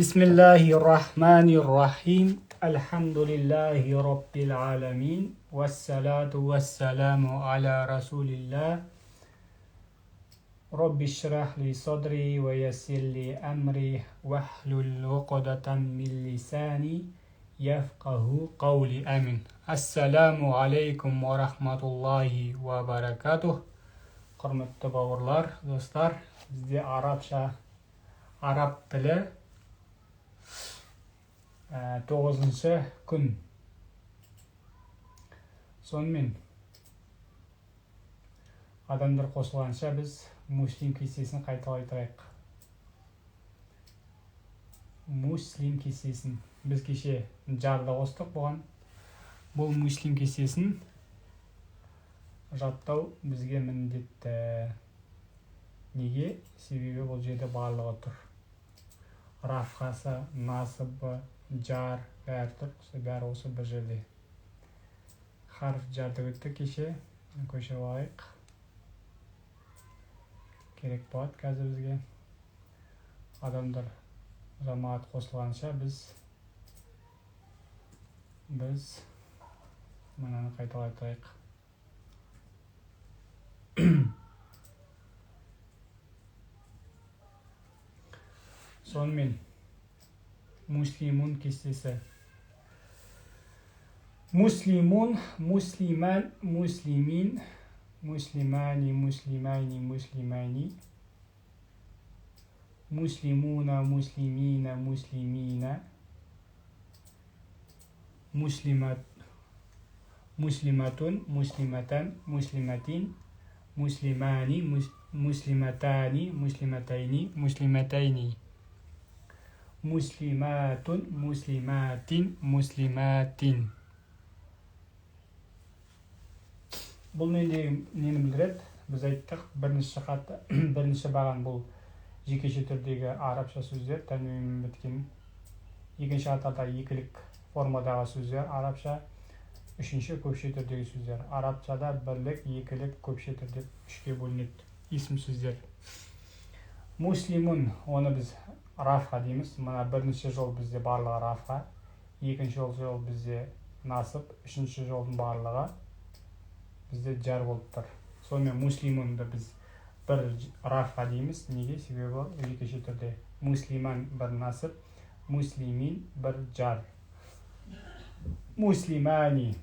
Бисмиллахи рахмани рахим. Альхамдулиллахи раббил аламин. Вассалату вассаламу аля расулилля. Робби шрах ли садри ва яссир ли амри вахлул уқдатан мин лисани яфқаху қаули. Амин. Ассаламу алейкум ва рахматуллахи ва баракатух. Құрметті бауырлар, достар, бізде арабша, араб тілі 9-шы күн. Сонымен, адамдар қосылғанша біз муслим кестесін қайталай тұрайық. Муслим кестесін біз кеше жарды қостық бұған. Бұл муслим кестесін жаттау бізге міндетті. Неге? Себебі бұл жерде барлығы тұр. Рафқасы, насыбы, жар, бәрі тұр. Бәрі осы бір жерде. Харф жарды өттік кеше. Көшіріп алайық. Керек болады қазір бізге. Адамдар, жамағат қосылғанша біз мынаны қайталай тұрайық. Сонымен, муслимун кестесі. Муслимун, муслиман, муслимин, муслимани, муслимайни, муслимайни, муслимуна, муслимина, муслимина, муслимат, муслиматун, муслиматан, муслиматин, муслимани, муслиматани, муслиматайни, муслиматайни, муслиматун, муслиматин, муслиматин. Бұл нені білдіреді? Біз айттық, бірінші хат, бірінші баған бұл жекеше түрдегі арабша сөздер, тәнуинмен біткен. Екінші қатарда екілік формадағы сөздер арабша, үшінші көпше түрдегі сөздер. Арабшада бірлік, екілік, көпше түр деп үшке бөлінеді есім сөздер. Муслимун, оны біз рафқа дейміз. Мына бірінші жол бізде барлығы рафқа, екінші жол бізде насып, үшінші жолдың барлығы бізде жар болып тұр. Сонымен муслимунды біз бір рафқа дейміз. Неге? Себебі жекеше түрде. Муслиман бір насып, муслимин бір жар. Муслимани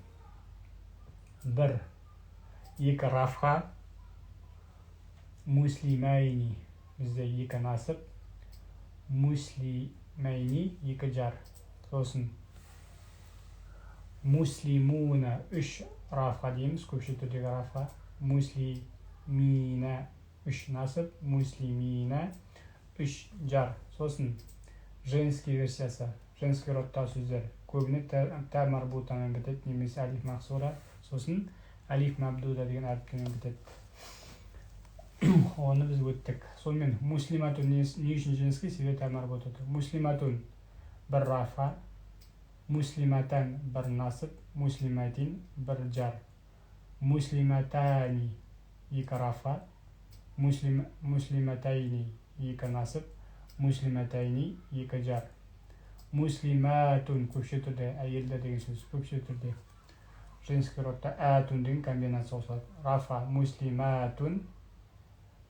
бір, екі рафқа, муслимайни бізде екі насып, муслимайни екі жар. Сосын муслимуна үш рафқа дейміз, көпше түрдегі рафқа. Муслимина үш насып, муслимина үш жар. Сосын женский версиясы, женский родтағы сөздер көбіне та марбутамен бітеді немесе алиф мақсура, сосын алиф мабдуда деген әріптермен бітеді. Оны біз өттік. Сонымен муслиматун не үшін женский? Себебі та марбута. Муслиматун бір рафа, муслиматан бір насып, муслиматин бір жар. Муслиматани екі рафа, муслиматайни екі насып, муслиматайни екі жар. Муслиматун көпше түрде әйелдер деген сөз, көпше түрде женский родта әтун деген комбинация қосылады. Рафа муслиматун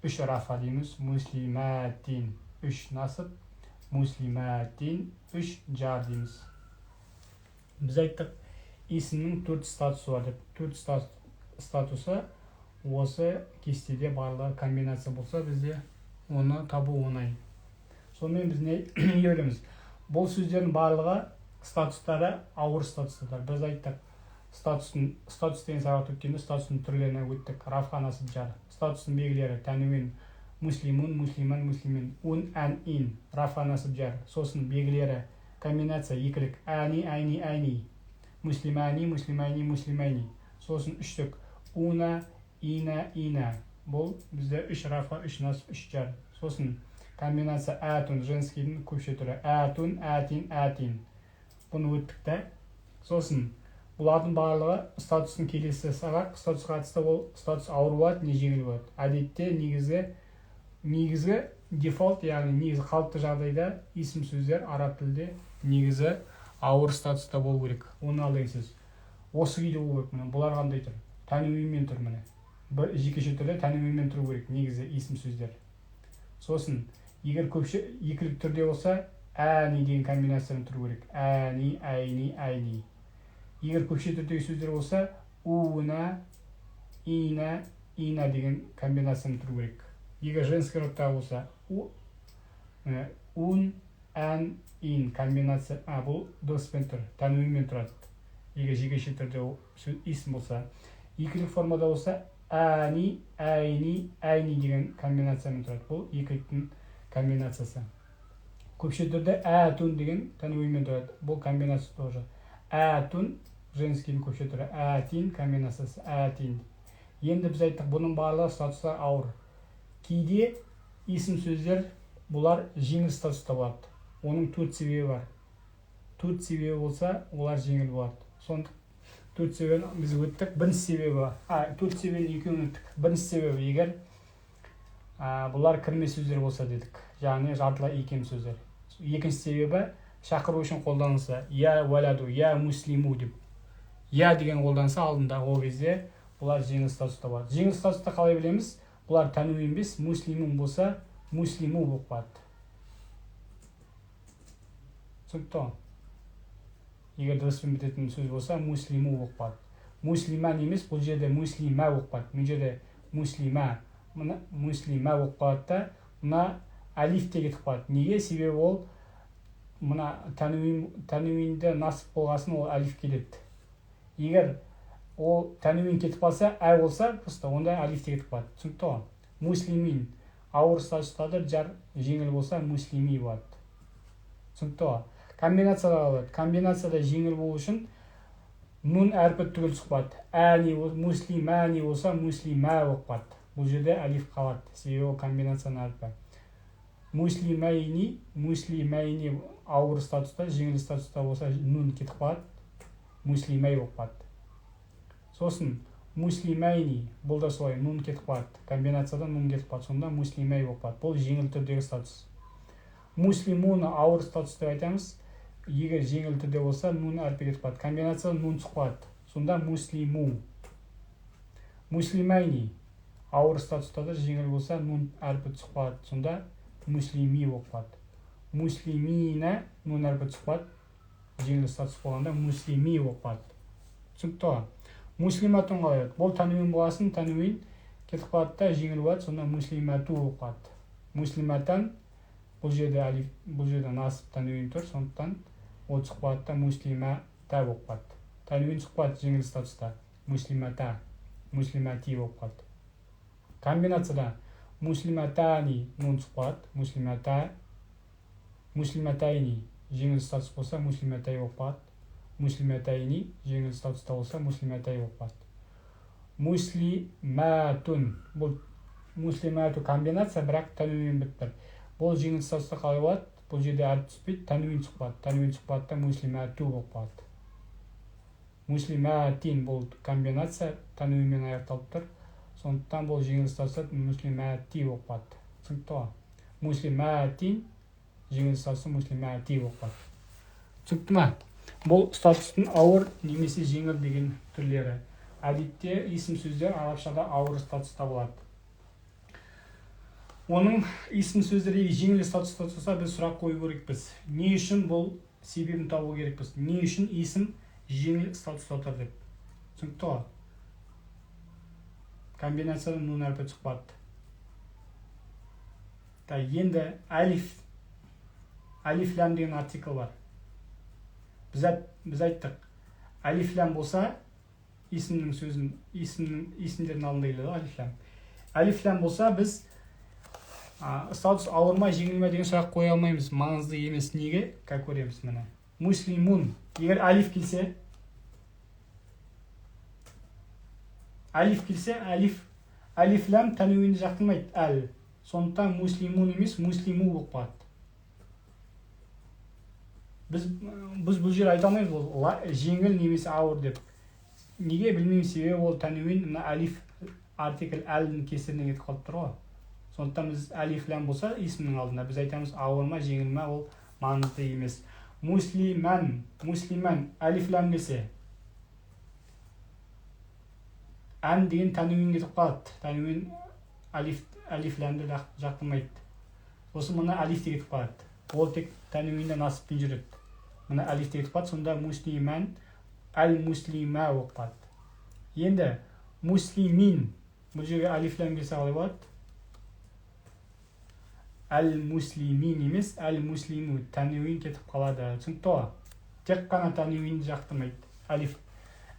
үш рафа дейміз, муслиматин үш насып, муслиматин үш жар дейміз. Біз айттық, есімнің төрт статусы бар деп. Төрт статусы осы кестеде барлығы комбинация болса, бізде оны табу оңай. Сонымен біз не білеміз? Бұл сөздердің барлығы статустары ауыр статустар. Біз айттық, статус деген сабақ өткенде статустың түрлеріне өттік. Рафқа, насып, жар. Статустың белгілері тәнуин, муслимун, муслиман, муслимин, ун, ән, ин, рафқа, насып, жар. Сосын белгілері комбинация екілік, әни, әйни, әйни, муслимани, муслимайни, муслимайни. Сосын үштік, уна, ина, ина. Бұл бізде үш рафқа, үш насып, үш жар. Сосын комбинация әтун, женскийдің көпше түрі, әтун, әтин, әтин. Бұны өттік та. Сосын бұлардың барлығы статустың келесі сабақ статусқа қатысты, ол статус ауыр болады, не жеңіл болады. Әдетте негізгі Дефолт, яғни негізі қалыпты жағдайда есім сөздер араб тілінде негізі ауыр статуста болу керек. Оны ал деген сөз. Осы күйде болу керек. Міне, бұлар қандай тұр? Тәнуинмен тұр міне. Бір жекеше түрде тәнуинмен тұру керек негізі есім сөздер. Сосын егер көпше екілік түрде болса, әни деген комбинациямен тұру керек. Әни, әйни, әйни. Егер көпше түрдегі сөздер болса, уна, ина, ина деген комбинациямен тұру керек. Егер женский родтағы болса, ун, ән, ин комбинация, бұл дыбыспен тұр, тәнуинмен тұрады. Егер жекеше түрде есім болса, екілік формада болса, әни, әйни, әйни деген комбинациямен тұрады. Бұл екіліктің комбинациясы. Көпше түрде әтун деген тәнуинмен тұрады. Бұл комбинация тоже. Әтун женскийдің көпше түрі, әтин комбинациясы, әтин. Енді біз айттық, бұның барлығы статусы ауыр. Кейде есім сөздер бұлар жеңіл статуста болады. Оның 4 себебі бар. 4 себебі болса, олар жеңіл болады. Сондықтан 4 себебін біз өттік. Бірінші себебі, 4 себебін екеуін өттік. Бірінші себебі, егер бұлар кірме сөздер болса дедік, яғни жартылай икем сөздер. Екінші себебі, шақыру үшін қолданылса, я уаладу, я муслиму деп. Я деген қолданса алдында, ол кезде бұлар жеңіл статуста болады. Жеңіл статуста қалай білеміз? Бұлар тәнуин емес, муслимун болса, муслиму болып қалады. Түсінікті ғой? Егер дыбыспен бітетін сөз болса, муслиму болып қалады. Муслиман емес, бұл жерде муслима болып қалады. Мына жерде муслима, мына муслима болып қалады да, мына әлиф те кетіп қалады. Неге? Себебі ол мына тәнуинді насып болғасын ол әлиф келеді. Егер ол тәнуин кетіп қалса, ә болса, просто онда әлиф те кетіп қалады. Түсінікті ғой? Муслимин ауыр статустады, жар жеңіл болса, муслими болады. Түсінікті ғой? Комбинацияда болады. Комбинацияда жеңіл болу үшін нун әрпі түгел түсіп қалады. Әни муслимани болса, муслима болып қалады. Бұл жерде әлиф қалады, себебі ол комбинацияның әрпі. Муслимайни, муслимайни ауыр статуста, жеңіл статуста болса, нун кетіп қалады, муслимай болып қалады. Сосын муслимайни, бұл да солай, нун кетіп қалады. Комбинацияда нун кетіп қалады, сонда муслимай болып қалады. Бұл жеңіл түрдегі статус. Муслимуна ауыр статус деп айтамыз. Егер жеңіл түрде болса, нун әрпі кетіп қалады. Комбинацияда нун түсіп қалады. Сонда муслиму. Муслимайни ауыр статуста да жеңіл болса, нун әрпі түсіп қалады. Сонда муслими болып қалады. Муслимина нун әрпі түсіп қалады. Жеңіл статус болғанда муслими болып қалады. Түсінікті ғой? Муслиматун қалай болады? Бұл тәнуин болғасын, тәнуин кетіп қалады да жеңіл болады, сонда муслимату болып қалады. Муслиматан бұл жерде әлиф, бұл жерде насып тәнуин тұр, сондықтан ол түсіп қалады да муслимата болып қалады. Тәнуин түсіп қалады жеңіл статуста. Муслимата, муслимати болып қалады. Комбинацияда муслиматани нун түсіп қалады, муслимата, муслиматайни жеңіл статус болса, муслиматай болып қалады. Муслиматайни жеңіл статуста болса, муслиматай болып қалады. Муслиматун, бұл муслимату комбинация, бірақ тәнуин бітіп тұр. Бұл жеңіл статуста қалай болады? Бұл жерде әріп түспейді, тәнуин түсіп қалады. Тәнуин түсіп қалады да муслимату болып қалады. Муслиматин бұл комбинация тәнуинмен аяқталып тұр. Сондықтан бұл жеңіл статуста муслимати болып қалады. Түсінікті ғой? Муслиматин жеңіл статуста муслимати болып қалады. Түсінікті ма? Бұл статустың ауыр немесе жеңіл деген түрлері. Әдетте есім сөздер арабшада ауыр статуста болады. Оның есім сөздері жеңіл статуста тұрса, біз сұрақ қою керекпіз. Не үшін бұл себебін табу керекпіз? Не үшін есім жеңіл статуста тұр деп. Түсінікті ғой? Комбинацияда нун әрпі түсіп қалады. Енді әлиф, әлиф лям деген артикль бар. Біз айттық, әлиф лям болса, есімнің сөзін, есімдердің алдында келеді ғой әлиф лям. Әлиф лям болса, біз статус ауыр ма, жеңіл ме деген сұрақ қоя алмаймыз. Маңызды емес. Неге? Как көреміз міне. Муслимун. Егер әлиф келсе, әлиф келсе, әлиф лям тәнуинді жақтырмайды, әл. Сондықтан муслимун емес, муслиму болып қалады. Біз бұл жерде айта алмаймыз ол жеңіл немесе ауыр деп. Неге білмеймін, себебі ол тәнуин мына әлиф артикль әлдің кесірінен кетіп қалып тұр ғой. Сондықтан біз әлиф ләм болса есімнің алдында біз айтамыз ауыр ма жеңіл ма, ол маңызды емес. Муслиман, муслиман әлиф ләм келсе ән деген тәнуин кетіп қалады. Тәнуин әлиф ләмді жақтырмайды. Сосын мына әлиф те кетіп қалады. Ол тек тәнуинде насыппен жүреді. Мына әлиф те кетіп қалады, сонда муслиман әл муслима болып қалады. Енді муслимин, бұл жерге әлиф ләм келсе қалай болады? Әл муслимин емес, әл муслиму, тәнуин кетіп қалады. Түсінікті ғой? Тек қана тәнуинді жақтырмайды. Әлиф,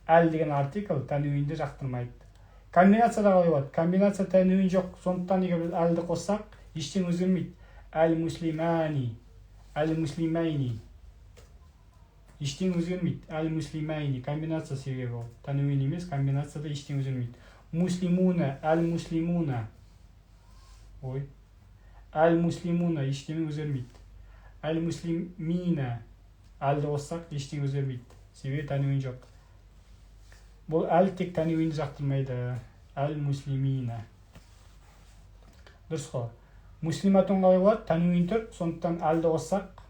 әл деген артикль тәнуинді жақтырмайды. Комбинацияда қалай болады? Комбинация тәнуин жоқ, сондықтан егер біз әлді қоссақ, ештеңе өзгермейді. Әл муслимани, әл муслимайни, ештеңе өзгермейді. Әл муслимайни комбинация себебі ол. Тәнуин емес, комбинацияда ештеңе өзгермейді. Муслимуна, әл муслимуна. Ой. Әл муслимуна ештеңе өзгермейді. Әл муслимина әлді қоссақ ештеңе өзгермейді. Себебі тәнуин жоқ. Бұл әл тек тәнуинді жақтырмайды. Әл муслимина. Дұрыс қой. Муслиматун қалай болады? Тәнуин тұр, сондықтан әлді қоссақ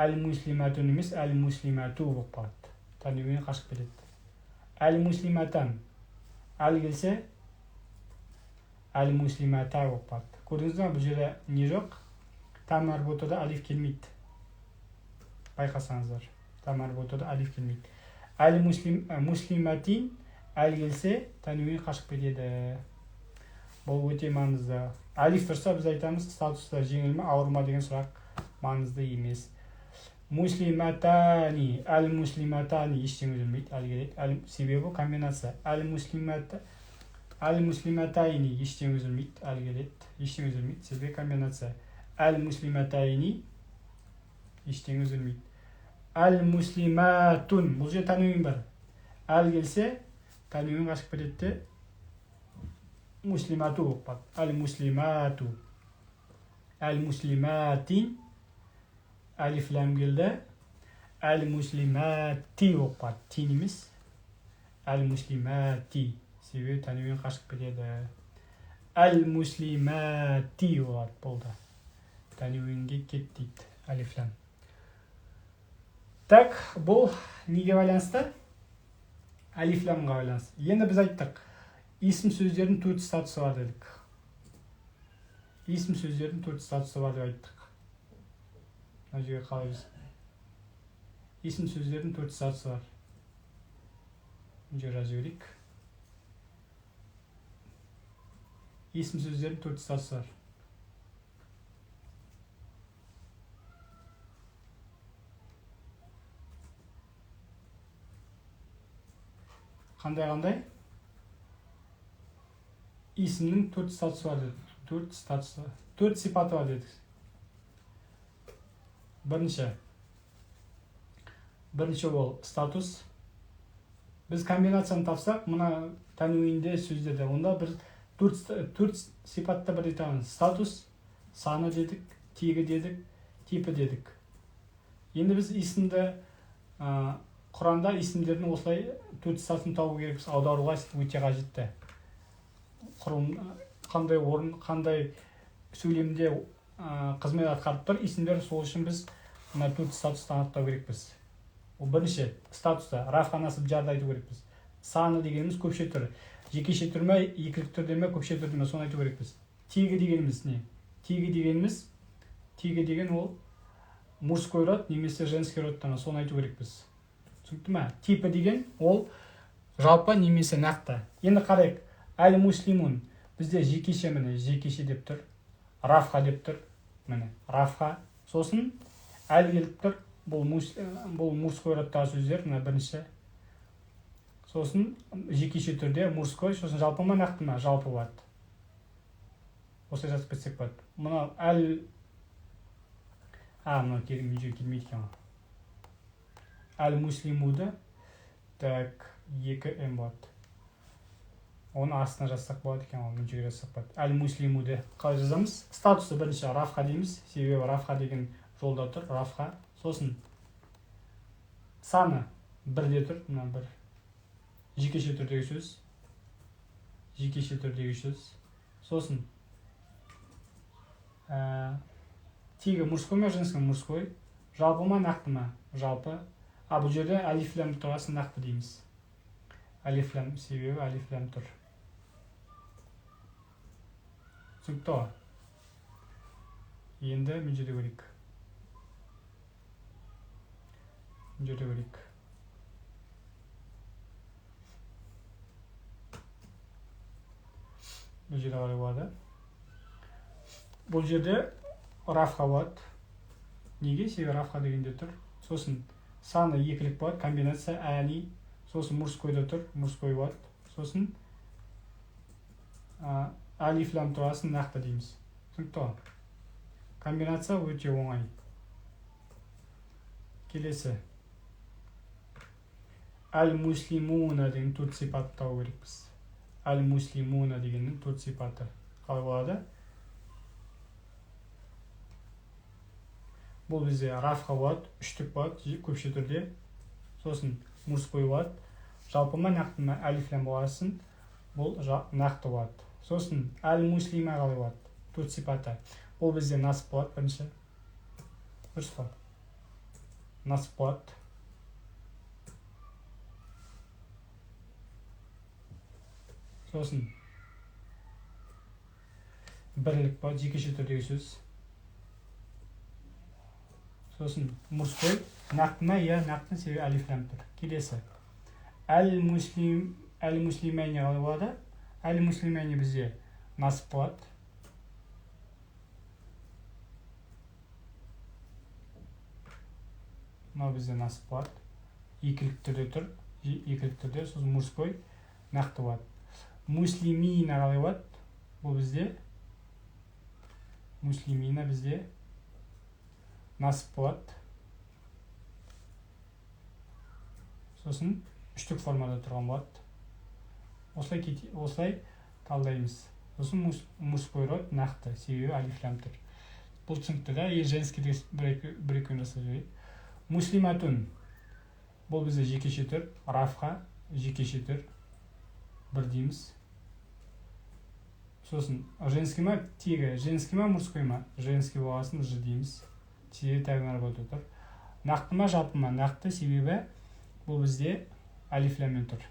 әл муслиматун емес, әл муслимату болып қалады. Тәнуин қашып кетеді. Әл муслиматан. Әл келсе әл муслимата болып қалады. Көрдіңіз бе, бұл жерде не жоқ? Та марбутада алиф келмейді. Байқасаңыздар, та марбутада алиф келмейді. Әл муслиматин әл келсе тәнуин қашып кетеді. Бұл өте маңызды. Алиф тұрса біз айтамыз статуста жеңіл ме, ауыр ма деген сұрақ маңызды емес. Муслиматани, әл муслиматани ештеңе өзгермейді, әл келеді. Әл, себебі комбинация. Әл муслимата, әл муслиматайни ештеңе өзгермейді, әл келеді. Ештеңе өзгермейді, себебі комбинация. Әл муслиматайни ештеңе өзгермейді. Әл муслиматун, бұл жерде тәнуин бар. Әл келсе тәнуин қашып кетеді де муслимату болып қалады. Әл муслимату, әл муслиматин, әлиф ләм келді, әл муслимати болып қалады. Тин емес, әл муслимати, себебі тәнуин қашып кетеді. Әл муслимати болады, болды. Тәнуинге кет дейді әлиф ләм. Так, бұл неге байланысты? Әлиф ләмға байланысты. Енді біз айттық, есім сөздердің төрт статусы бар дедік. Есім сөздердің төрт статусы бар деп айттық. Мына жерге қалай біз? Есім сөздердің төрт статусы бар. Мына жерге жазып жіберейік. Есім сөздердің төрт статусы бар. Қандай-қандай? Есімнің төрт статусы бар дедік. Төрт статусы, төрт сипаты бар дедік. Бірінші ол статус. Біз комбинацияны тапсақ, мына тәнуинде сөздерде, онда бір төрт сипатты бірдей табамыз. Статус, саны дедік, тегі дедік, типі дедік. Енді біз есімді, Құранда есімдердің осылай төрт статусын табу керекпіз, аударуға өте қажетті. Құрылым, қандай орын, қандай сөйлемде қызмет атқарып тұр есімдер, сол үшін біз мына төрт статусты анықтау керекпіз. Ол бірінші статуста раф насып жарды айту керекпіз. Саны дегеніміз көпше түр, жекеше түр ме, екілік түрде ме, көпше түрде ме, соны айту керекпіз. Тегі дегеніміз не? Тегі дегеніміз, тегі деген ол мужской род немесе женский родтан, соны айту керекпіз. Түсінікті ме? Типі деген ол жалпы немесе нақты. Енді қарайық, әл муслимун бізде жекеше, міне жекеше деп тұр, рафха деп тұр, міне рафха, сосын әл келіп тұр, бұл мужской родтағы сөздер, мына бірінші. Сосын жекеше түрде мужской, сосын жалпы ма, нақты ма, жалпы болады. Осылай жазып кетсек болады. Мына әл, мынау келмейді екен ғой. Әл муслимуды, так, 2 м болады. Оны астына жазсақ болады екен, оны мына жерге жазсақ болады. Әл муслимуды қалай жазамыз? Статусы бірінші рафха дейміз, себебі рафха деген жолда тұр, рафха. Сосын саны бірде тұр, мына бір. Жекеше түрдегі сөз. Жекеше түрдегі сөз. Сосын Тегі мужской ма, женский ма? Мужской. Жалпы ма, нақты ма? Жалпы. А бұл жерде алиф лям тұрғасын нақты дейміз. Алиф лям, себебі алиф лям тұр. Түсінікті ғой? Енді мына жерде көрейік. Мына жерде көрейік. Бұл жерде қалай болады? Бұл жерде рафқа болады. Неге? Себебі рафқа дегенде тұр. Сосын саны екілік болады, комбинация әни. Сосын мужскойда тұр, мужской болады. Сосын алиф лям тұрғасын нақты дейміз. Түсінікті ғой? Комбинация өте оңай. Келесі. Әл-муслимуна деген төрт сипатты табу керекпіз. Әл-муслимуна дегеннің төрт сипаты қалай болады? Бұл бізде рафқа болады, үштік болады, көпше түрде. Сосын мужской болады. Жалпы ма, нақты ма? Әлиф лям болғасын, бұл нақты болады. Сосын әл-муслима қалай болады? Төрт сипаты. Бұл бізде насып болады бірінші. Дұрыс па? Насып болады. Сосын бірлік болады, жекеше түрдегі сөз. Сосын мужской, нақты ма? Иә, нақты, себебі әлиф лям тұр. Келесі. Әл-муслимәни қалай болады? Әл-муслимәни бізде насып болады. Мынау бізде насып болады. Екілік түрде тұр. Екілік түрде, сосын мужской нақты болады. Муслимина қалай болады? Бұл бізде муслимина бізде насып болады. Сосын үштік формада тұрған болады. Осылай талдаймыз. Сосын мужской род нақты, себебі алиф лям тұр. Бұл түсінікті да? Е, женский деген бір екеуін жасап жіберейік. Муслиматун. Бұл бізде жекеше түр, рафқа жекеше түр. Бір дейміз. Сосын женский ма, тегі женский ма, мужской ма? Женский болғасын ж дейміз. Себебі тәгін арбада тұр. Нақты ма, жалпы ма? Нақты, себебі бұл бізде әлиф ляммен тұр.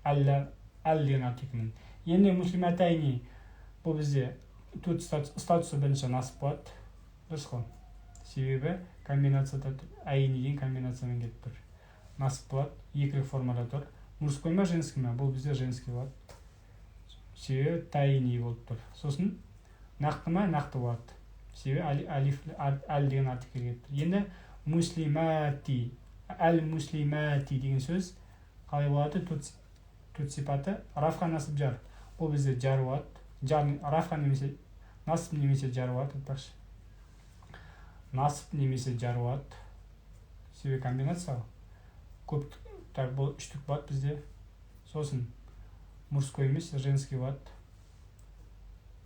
Әл деген артикльмен. Енді муслиматайни бұл бізде төрт статусы бірінші насып болады. Дұрыс қой? Себебі комбинацияда әйни деген комбинациямен келіп тұр. Насып болады, екілік формада тұр. Мужской ма, женский ма? Бұл бізде женский болады. Себебі тайни болып тұр. Сосын нақты ма, нақты болады. Себебі алиф әл деген артикль келіп тұр. Енді муслимати, әл муслимати деген сөз қалай болады? Төрт сипаты. Рафқа насып жар. Бұл бізде жар болады. Жар, рафқа немесе насып немесе жар болады, айтпақшы. Насып немесе жар болады. Себебі комбинация көп. Так, бұл үштік болады бізде. Сосын мужской емес, женский болады.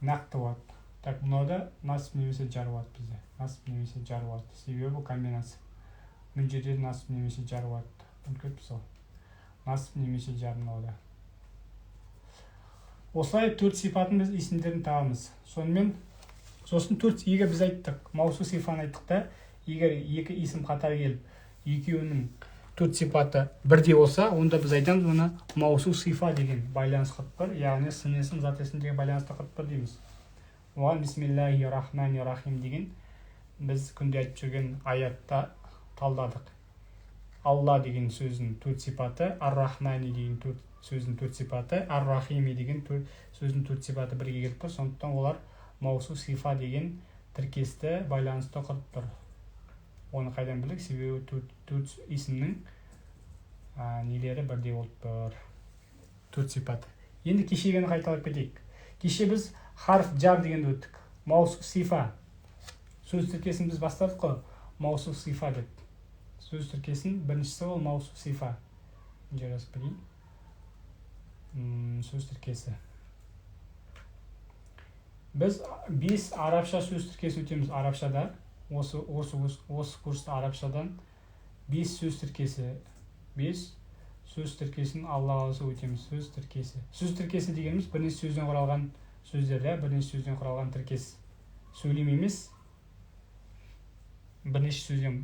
Нақты болады. Так, мынауда насып немесе жар болады бізде. Насып немесе жар болады. Себебі бұл комбинация. Мына жерде насып немесе жар болады. Ұмытып кетіппіз ғой. Насып немесе жар мынауда. Осылай төрт сипатын біз есімдерін табамыз. Сонымен сосын төрт, егер біз айттық, маусу сифаны айттық та, егер екі есім қатар келіп, екеуінің төрт сипаты бірдей болса, онда біз айтамыз оны маусу сифа деген байланыс құрып тұр, яғни сын есім, зат есім деген байланысты құрып тұр дейміз. Оған бисмиллахи рахмани рахим деген біз күнде айтып жүрген аятта талдадық. Алла деген сөздің төрт сипаты, ар-рахмани деген төрт сөздің төрт сипаты, ар-рахими деген төрт сөздің төрт сипаты бірге келіп тұр. Сондықтан олар маусу сифа деген тіркесті байланысты құрып тұр. Оны қайдан білдік? Себебі төрт есімнің нелері бірдей болып тұр. Төрт сипаты. Енді кешегіні қайталап кетейік. Кеше біз харф жар дегенді өттік. Маусу сифа. Сөз тіркесін біз бастадық қой. Маусу сифа деп. Сөз тіркесін біріншісі ол маусу сифа. Мына жерге жазып кетейін. Сөз тіркесі. Біз 5 арабша сөз тіркесін өтеміз арабшада. Осы курста арабшадан 5 сөз тіркесі, 5 сөз тіркесін Алла қаласа өтеміз. Сөз тіркесі. Сөз тіркесі дегеніміз бірнеше сөзден құралған сөздер, бірнеше сөзден құралған тіркес Сөйлем емес, бірнеше сөзден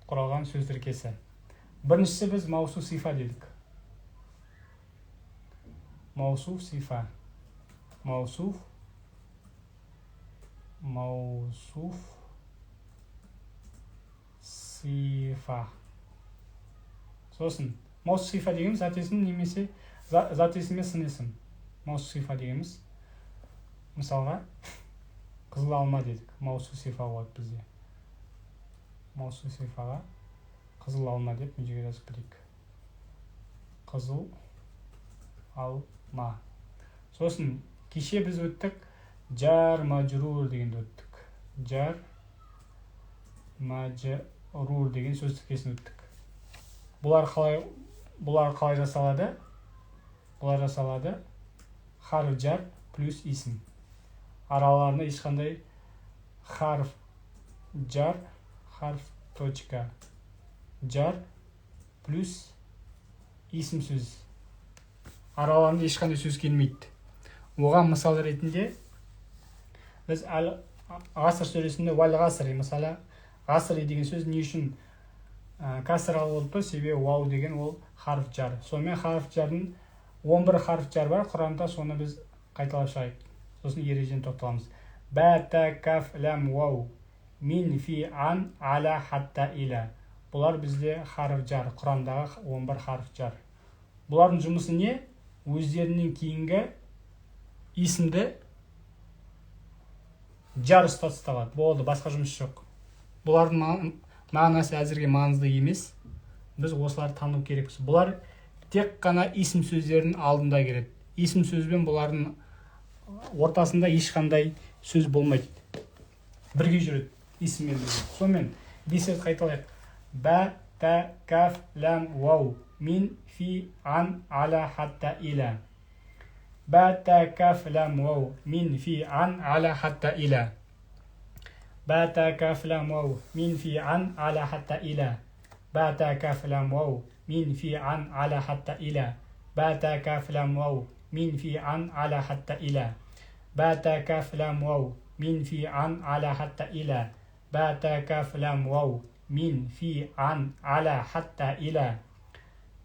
құралған сөз тіркесі. Біріншісі біз маусу сифа дедік. Маусуф сифа. Маусуф сифа. Сосын маусуф сифа дегеніміз зат есім немесе зат есім мен сын есім. Маусуф сифа дегеніміз, мысалға, қызыл алма дедік. Маусуф сифа болады бізде. Маусуф сифаға қызыл алма деп мына жерге жазып кетейік. Қызыл алма. Сосын кеше біз өттік жар мажрур дегенді өттік. Жар мажрур деген сөз тіркесін өттік. Бұлар қалай жасалады? Бұлар жасалады харф жар плюс исім. Араларында ешқандай харф жар, харф точка жар плюс исім сөз. Араларында ешқандай сөз келмейді. Оған мысал ретінде біз әл ғасыр сүресінде уәл ғасри, мысалы, ғасри деген сөз не үшін кәсра болып тұр? Себебі уау деген ол харф жар. Сонымен харф жардың 11 харф жар бар Құранда, соны біз қайталап шығайық. Сосын ережені тоқталамыз. Бә, тә, каф, ләм, уау, мин, фи, ан, аля, хатта, иля. Бұлар бізде харф жар, Құрандағы 11 харф жар. Бұлардың жұмысы не? Өздерінен кейінгі исімді жар ұстатып болды, басқа жұмыс жоқ. Бұлардың мағынасы әзірге маңызды емес. Біз осыларды тану керекпіз. Бұлар тек қана исім сөздерінің алдында келеді. Исім сөзбен бұлардың ортасында ешқандай сөз болмайды. Бірге жүреді исіммен бірге. Сонымен 5 рет қайталайық. Бә, тә, каф, ләм, уау, мин, фи, ан, аля, хатта, иля. Бә, тә, каф, ләм, уау, мин, фи, ан, аля, хатта, иля. Бә, тә, каф, ләм, уау, мин, фи, ан, аля, хатта, иля. Бә, тә, каф, ләм, уау, мин, фи, ан, аля, хатта, иля. Бә, тә, каф, ләм, уау, мин, фи, ан, аля, хатта, иля. Бә, тә, каф, ләм, уау, мин, фи, ан, аля, хатта, иля. Бә, тә, каф, ләм, уау, мин, фи, ан, аля, хатта, иля.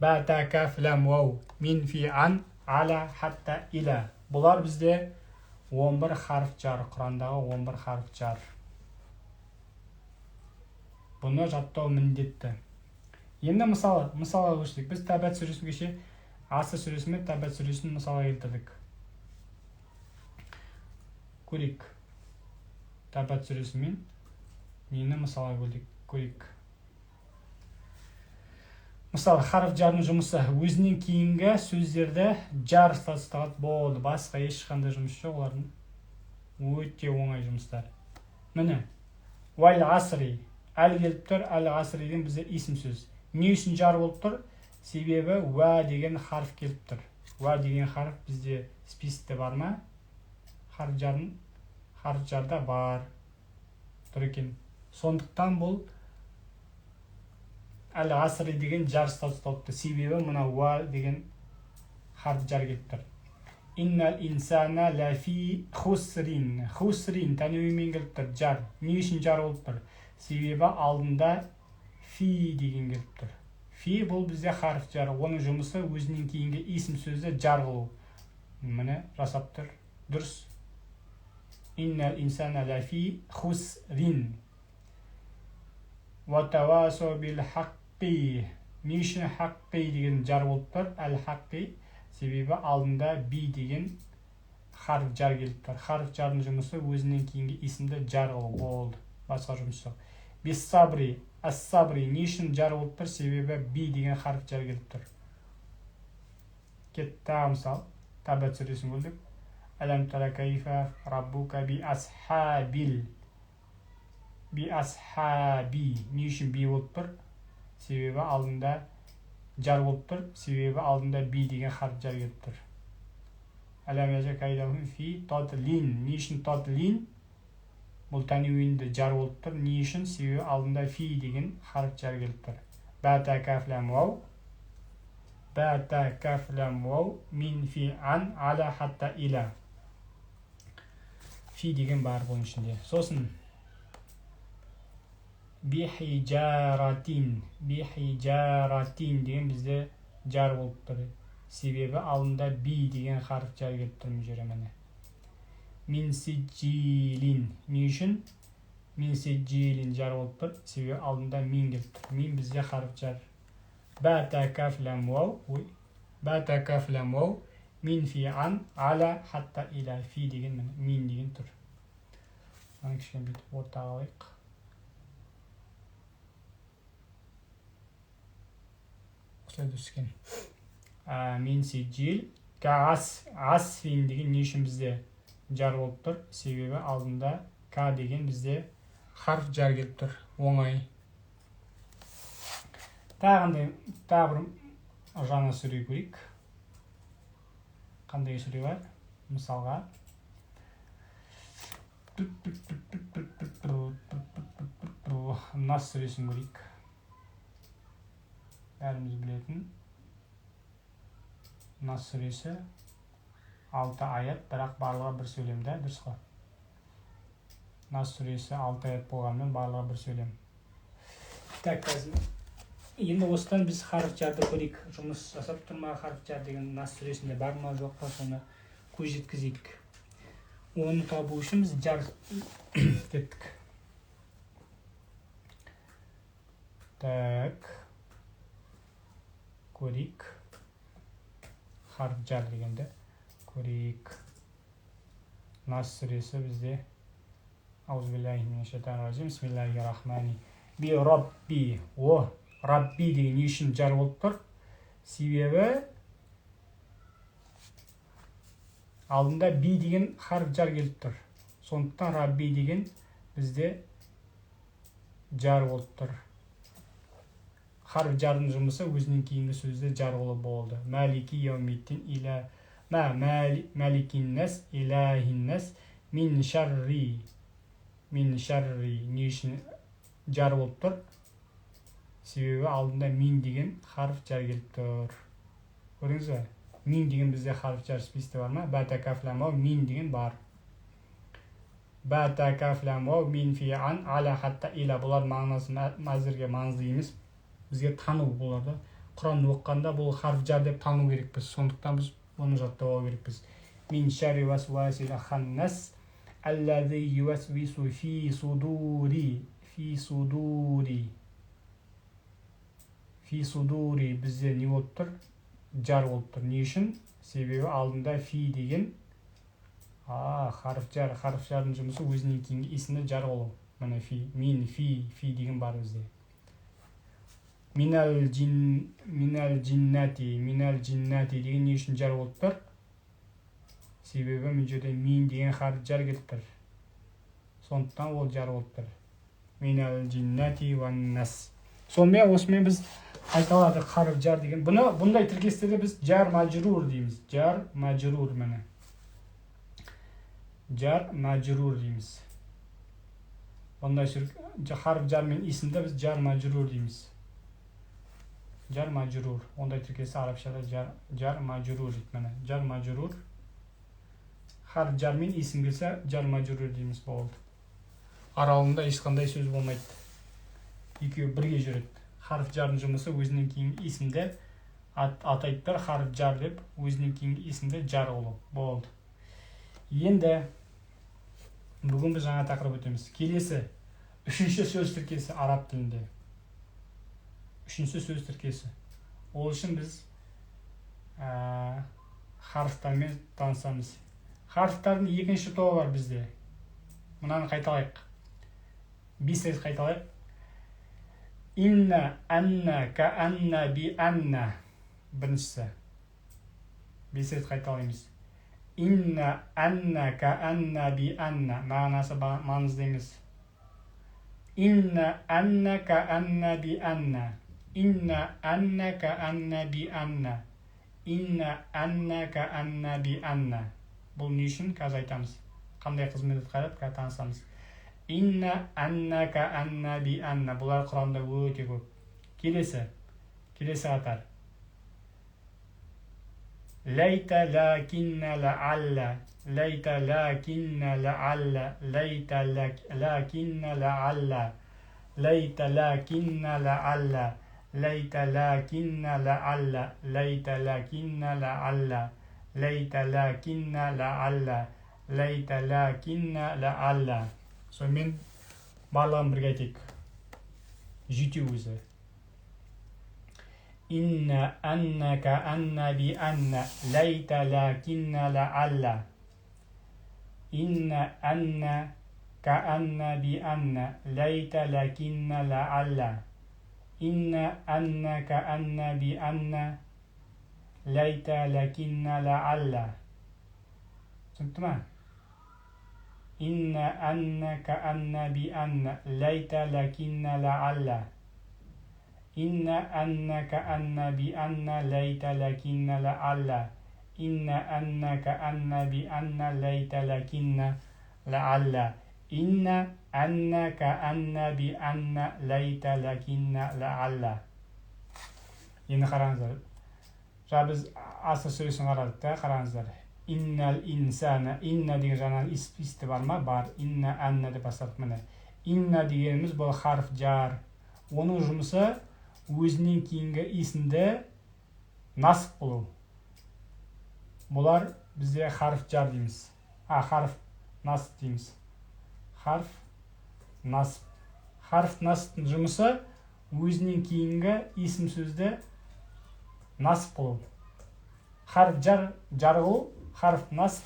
Бә, тә, каф, ләм, уау, мин, фи, ан, аля, хатта, иля. Бұлар бізде 11 харф жар, Құрандағы 11 харф жар. Бұны жаттау міндетті. Енді мысалға көшсек, біз Тәббәт сүресін кеше Аср сүресі мен Тәббәт сүресін мысалға келтірдік. Көрейік. Тәббәт сүресі мен нені мысалға көрейік. Мысалы, харф жардың жұмысы өзінен кейінгі сөздерді жар ұстатып болды, басқа ешқандай жұмыс жоқ олардың. Өте оңай жұмыстар. Міне, уәл асри әл келіп тұр, әл асри деген бізде исім сөз. Не үшін жар болып тұр? Себебі уә деген харф келіп тұр. Уә деген харф бізде списокте бар ма? Харф жардың, харф жарда бар тұр екен. Сондықтан бұл әл асри деген жар статус тауыпты. Себебі мына уа деген харф жар келіп тұр. Иннал инсана лафи хусрин. Хусрин тәнуимен келіп тұр, жар. Не үшін жар болып тұр? Себебі алдында фи деген келіп тұр. Фи бұл бізде харф жар. Оның жұмысы өзінен кейінгі исім сөзді жар қылу. Міне жасап тұр. Дұрыс. Иннал инсана лафи хусрин. Уа тавасау бил хаққи. Не үшін хаққи деген жар болып тұр? Әл хаққи. Себебі алдында би деген харф жар келіп тұр. Харф жардың жұмысы өзінен кейінгі исімді жар қылу болды. Басқа жұмыс жоқ. Бис сабри, ас сабри не үшін жар болып тұр? Себебі би деген харф жар келіп тұр. Кетті тағы мысал. Тәббәт сүресін көрдік. Әләм тара кайфа раббука би асхабил. Би асхаби. Не үшін би болып тұр? Себебі алдында жар болып тұр. Себебі алдында би деген харф жар келіп тұр. Әләм яжа кайдахум фи татлин. Не үшін татлин? Бұл тәнуинді жар болып тұр. Не үшін? Себебі алдында фи деген харф жар келіп тұр. Бә тә каф ләм уау. Бә тә каф ләм уау мин фи ан аля хатта иля. Фи деген бар бұның ішінде. Сосын бихижаратин, бихижаратин деген бізде жар болып тұр. Себебі алдында би деген харф жар келіп тұр мына жерде міне. Мин сиджилин. Не үшін? Мин сиджилин жар болып тұр. Себебі алдында мин келіп тұр. Мин бізде харф жар. Ба та каф лам вау. Ой. Ба та каф лам вау. Мин фи ан аля хатта иля фи деген міне мин деген тұр. Мынаны кішкене бүйтіп ортаға алайық. Осылай түскен. Мин сиджил ка асфин деген не үшін бізде жар болып тұр? Себебі алдында к деген бізде харф жар келіп тұр. Оңай. Тағы бір жаңа сүре көрейік. Қандай сүре бар? Мысалға Нас сүресін көрейік. Бәріміз білетін Нас сүресі 6 аят, бірақ барлығы бір сөйлемде, дұрыс қой? Нас сүресі 6 аят болғанымен барлығы бір сөйлем. Так, қазір енді осыдан біз харф жарды көрейік. Жұмыс жасап тұр ма харф жар деген Нас сүресінде бар ма жоқ па, соны көз жеткізейік. Оны табу үшін біз жар кеттік. Так, көрейік. Харф жар дегенді көрейік. Нас сүресі бізде аузубиллахи минашшайтанир-ражим, бисмиллахир-рахмани. Би рабби. О, рабби деген не үшін жар болып тұр? Себебі алдында би деген харф жар келіп тұр. Сондықтан рабби деген бізде жар болып тұр. Харф жардың жұмысы өзінен кейінгі сөзде жар болып болды. Малики яумиддин иля ма маликин нас илахин нас мин шарри. Мин шарри не үшін жар болып тұр? Себебі алдында мин деген харф жар келіп тұр. Көрдіңіз бе? Мин деген бізде харф жар списте бар ма? Ба та каф лам вау мин деген бар. Ба та каф лам вау мин фи ан аля хатта иля. Бұлар мағынасы әзірге маңызды емес. Бізге тану бұларды. Құран оқығанда бұл харф жар деп тану керекпіз. Сондықтан біз оны жаттап алу керекпіз. Мин шарри васвасил ханнас аллази ювасвису фи судури. Фи судури. Фи судури бізде не болып тұр? Жар болып тұр. Не үшін? Себебі алдында фи деген харф жар. Харф жардың жұмысы өзінен кейінгі исімді жар болу. Міне фи, мин, фи, фи деген бар бізде. Минал джин, минал джиннати, минал джиннати деген не үшін жар болып тұр? Себебі мына жерде мин деген харф жар келіп тұр. Сондықтан ол жар болып тұр. Минал джиннати ван нас. Сонымен осымен біз қайталадық харф жар деген. Бұны бұндай тіркестерде біз жар мажрур дейміз. Жар мажрур міне. Жар мажрур дейміз. Бұндай харф жар мен исімді біз жар мажрур дейміз. Жар мажрур. Ондай тіркесі арабшада жар мажрур дейді міне. Жар мажрур. Харф жар мен исім келсе жар мажрур дейміз, болды. Аралығында ешқандай сөз болмайды. Екеуі бірге жүреді. Харф жардың жұмысы өзінен кейінгі исімді атайды тұр, харф жар деп өзінен кейінгі исімді жар қылу. Болды. Енді бүгін біз жаңа тақырып өтеміз. Келесі үшінші сөз тіркесі араб тілінде. Үшінші сөз тіркесі. Ол үшін біз харфтармен танысамыз. Харфтардың екінші тобы бар бізде. Мынаны қайталайық. 5 рет қайталайық. Инна, анна, ка анна, би анна. Біріншісі. 5 рет қайталаймыз. Инна, анна, ка анна, би анна. Мағынасы маңызды емес. Инна, анна, ка анна, би анна. Инна, анна, ка анна, би анна. Инна, анна, ка анна, би анна. Бұл не үшін қазір айтамыз. Қандай қызмет атқарады, қазір танысамыз. Инна, анна, ка анна, би анна. Бұлар Құранда өте көп. Келесі. Келесі қатар. Ләйта ләкинна ләалла, ләйта ләкинна ләалла, ләйта ләкинна ләалла, ләйта ләкинна ләалла, ләйта ләкинна ләалла, ләйта ләкинна ләалла, ләйта ләкинна ләалла, ләйта ләкинна ләалла. Сонымен барлығын бірге айтайық. Жетеу өзі. Инна, анна, каанна, би анна, ләйта, ләкинна, ләалла. Инна, анна, каанна, би анна, ләйта, ләкинна, ләалла. Инна, анна, каанна, би анна, ләйта, ләкинна, ләалла. Түсінікті ма? Инна, анна, каанна, би анна, ләйта, ләкинна, ләалла. Инна, анна, каанна, би анна, ләйта, ләкинна, ләалла. Инна, анна, каанна, би анна, ләйта, ләкинна, ләалла. Инна, анна, каанна, би анна, ләйта, ләкинна, ләалла. Енді қараңыздар. Жаңа біз Аср сүресін қарадық та, қараңыздар. Иннал инсана, инна деген жаңа исті бар ма? Бар. Инна, анна деп бастадық міне. Инна дегеніміз бұл харф жар. Оның жұмысы өзінен кейінгі исімді насып қылу. Бұлар бізде харф жар дейміз. Харф насып дейміз. Харф насып. Харф насыптың жұмысы өзінен кейінгі исім сөзді насып қылу. Харф жар жар қылу, харф насып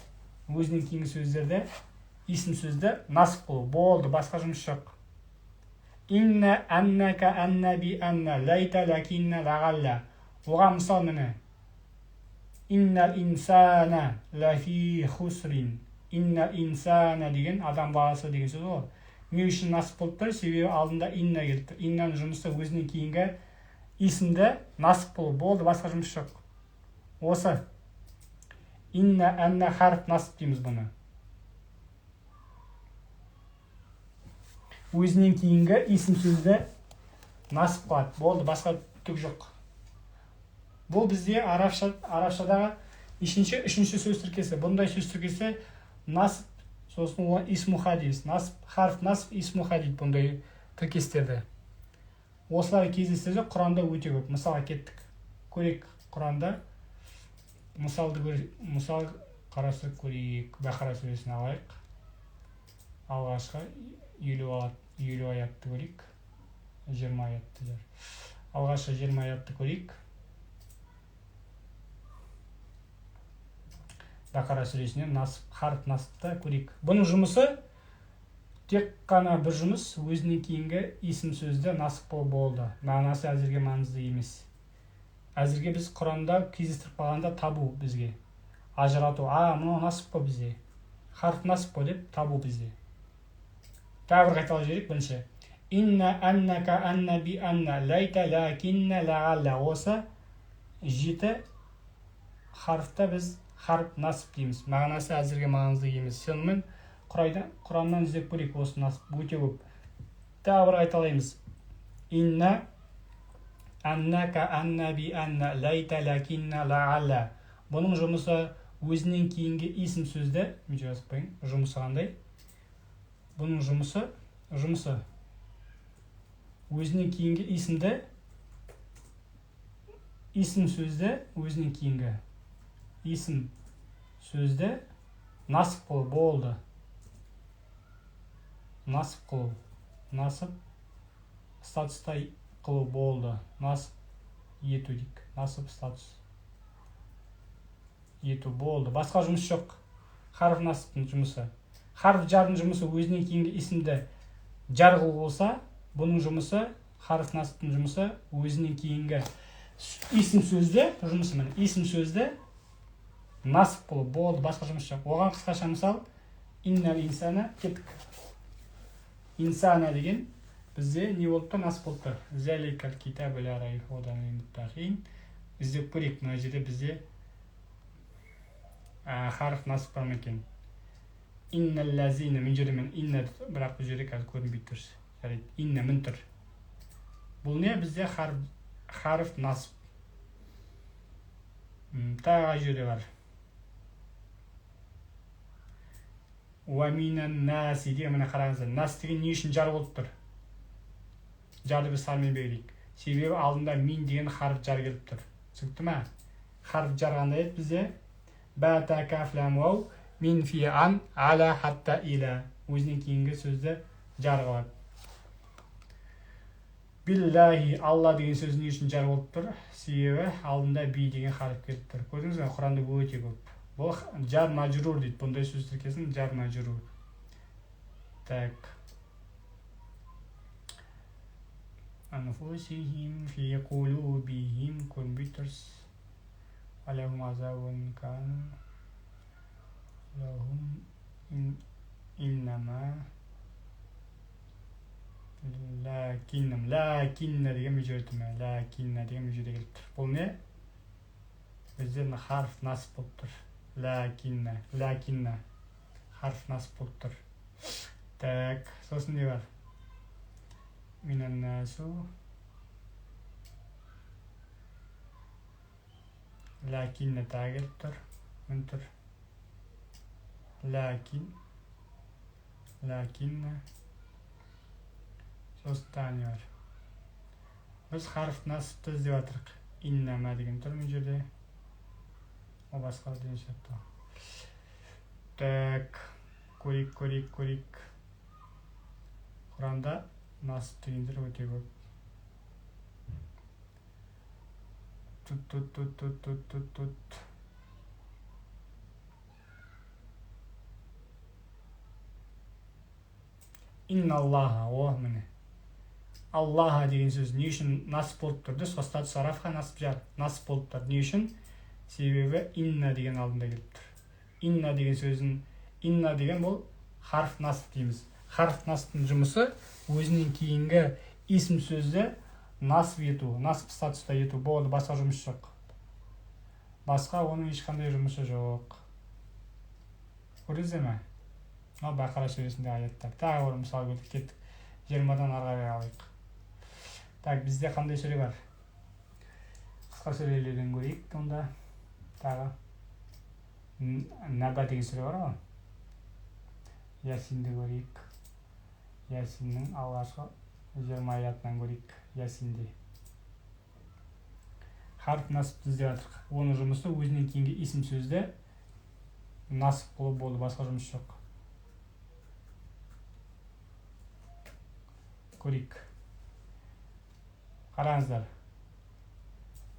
өзінен кейінгі сөздерді исім сөзді насып қылу. Болды, басқа жұмыс жоқ. Инна, анна, каанна, би анна, ләйта, ләкинна, ләғалла. Оған мысал міне. Иннал инсана ләфи хусрин. Иннал инсана деген адам баласы деген сөз ғой. Не үшін насып болып тұр? Себебі алдында инна келіп тұр. Иннаның жұмысы өзінен кейінгі исімді насып қылу. Болды, басқа жұмыс жоқ. Осы. Инна, анна, харф насып дейміз бұны. Өзінен кейінгі исім сөзді насып қылады. Болды, басқа түк жоқ. Бұл бізде арабшадағы нешінші, үшінші сөз тіркесі. Бұндай сөз тіркесі насып, сосын ол исмуха дейміз. Насып, харф насып, исмуха дейді бұндай тіркестерді. Осылар кездессе Құранда өте көп. Мысалға кеттік. Көрейік Құранда. Мысал қарастырып көрейік. Бақара сүресін алайық. Алғашқы 50 аятты көрейік. 20 аятты. Алғашқы 20 аятты көрейік. Бақара сүресінен насып, харф насыпты көрейік. Бұның жұмысы тек қана бір жұмыс, өзінен кейінгі исім сөзді насып болды. Мағынасы әзірге маңызды емес. Әзірге біз Құранда кездестіріп қалғанда табу бізге. Ажырату, мынау насып қой бізде. Харф насып қой деп табу бізде. Тағы бір қайталап жіберейік бірінші. Инна, анна, каанна, би анна, ләйта, ләкинна, ләғалла. Осы 7 харфта біз харф насып дейміз. Мағынасы әзірге маңызды емес. Сонымен Құраннан іздеп көрейік осы насып өте көп. Тағы бір қайталаймыз. Инна, анна, каанна, би анна, ләйта, ләкинна, ләғалла. Бұның жұмысы өзінен кейінгі исім сөзді, мен жазып қояйын, жұмысы қандай? Бұның жұмысы өзінен кейінгі исімді, исім сөзді өзінен кейінгі исім сөзді насып қылу болды. Насып қылу, насып статуста қылу болды. Насып ету дейік. Насып статус ету болды. Басқа жұмыс жоқ. Харф насыптың жұмысы. Харф жардың жұмысы өзінен кейінгі исімді жар қылу болса, бұның жұмысы, харф насыптың жұмысы өзінен кейінгі исім сөзді, жұмысы міне, исім сөзді насып қылу болды, басқа жұмыс жоқ. Оған қысқаша мысал, иннал инсана, кеттік. Инсана деген бізде не болып тұр? Насып болып тұр. Зәликал китабу ла райба худан лил муттақин. Іздеп көрейік, мына жерде бізде харф насып бар ма екен? Инналлазина, мына жерде мен инна, бірақ бұл жерде қазір көрінбей тұр. Жарайды, инна мін тұр. Бұл не? Бізде харф насып. Тағы қай жерде бар? Уа минан наси деген, міне қараңыздар, нас деген не үшін жар болып тұр? Жарды біз сарымен белгілейік. Себебі алдында мин деген харф жар келіп тұр. Түсінікті ма? Харф жар қандай еді бізде? Ба, та, каф, лам, вау, мин, фи, ан, ала, хатта, иля. Өзінен кейінгі сөзді жар қылады. Биллахи, Алла деген сөз не үшін жар болып тұр? Себебі алдында би деген харф келіп тұр. Көрдіңіз бе? Құранда өте көп. Бұл жар мажрур дейді. Бұндай сөз тіркесін жар мажрур. Так. Анфусихим фи кулубихим көрінбей тұрс. Алахум азабун кан лахум иннама лакиннам лакинна деген мына жерде тұр. Лакинна деген мына жерде келіп тұр. Бұл не? Бізде мына харф насып болып тұр. Лакинна, лакинна харф насып болып тұр. Так, сосын не бар? Минан насу лакинна тағы келіп тұр. Мін тұр. Лакин, лакинна. Сосын тағы не бар? Біз харф насыпты іздеп жатырық. Иннама деген тұр мына жерде. Ол басқа деген сияқты. Так, көрейік, көрейік, көрейік. Құранда насып дегендер өте көп. Тут, тут, тут, тут, тут, тут, тут. Инналлаха, о, міне. Аллаха деген сөз не үшін насып болып тұр? Дұрыс, статус рафха насып жар, насып болып тұр. Не үшін? Себебі инна деген алдында келіп тұр. Инна деген сөзін, инна деген бұл харф насып дейміз. Харф насыптың жұмысы өзінен кейінгі есім сөзді насып ету, насып статуста ету болды, басқа жұмыс жоқ. Басқа оның ешқандай жұмысы жоқ. Көрдіңіздер ме? Мынау Бақара сүресіндегі аяттар. Тағы бір мысал көрдік, кеттік. 20-дан ары қарай алайық. Так, бізде қандай сүре бар? Қысқа сүрелерден көрейік онда. Тағы Наба деген сүре бар ғой. Ясинді көрейік. Ясиннің алғашқы 20 аятынан көрейік. Ясинде харф насыпты іздеп жатырық. Оның жұмысы өзінен кейінгі есім сөзді насып қылу болды, басқа жұмыс жоқ. Көрейік. Қараңыздар.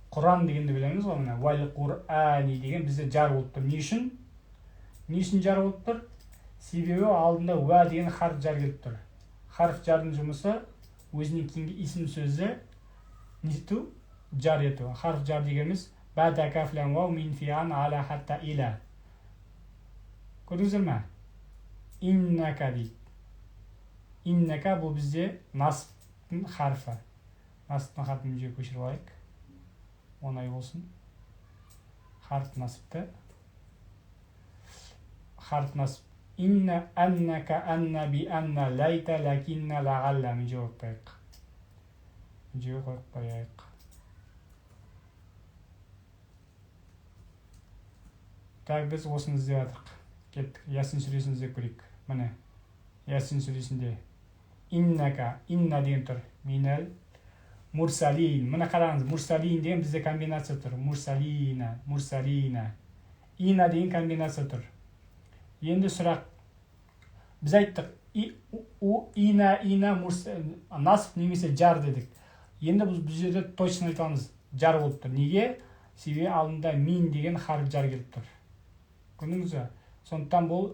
Құран дегенді білеміз ғой, мына уәл Құрани деген бізде жар болып тұр. Не үшін? Не үшін жар болып тұр? Себебі алдында уә деген харф жар келіп тұр. Харф жардың жұмысы өзінен кейінгі есім сөзді не ету? Жар ету. Харф жар дегеніміз ба, та, каф, лам, вау, мин, фи, ан, аля, хатта, иля. Көрдіңіздер ме? Иннака дейді. Иннака бұл бізде насыптың харфі. Насыптың харфін мына жерге көшіріп алайық. Оңай болсын. Харф насыпты. Харф насып. Инна, аннака, анна, би, анна, лайта, лакинна, лағалла. Мына жерге қойып қояйық. Мына жерге қойып қояйық. Так, біз осыны іздеп жатырық. Кеттік. Ясин сүресін іздеп көрейік. Міне. Ясин сүресінде иннака, инна деген тұр. Минәл мурсалин. Міне қараңыз, мурсалин деген бізде комбинация тұр. Мурсалина, мурсалина. Ина деген комбинация тұр. Енді сұрақ. Біз айттық, ина, ина, насып немесе жар дедік. Енді біз бұл жерде точно айта аламыз, жар болып тұр. Неге? Себебі алдында мин деген харф жар келіп тұр. Көрдіңіз бе? Сондықтан бұл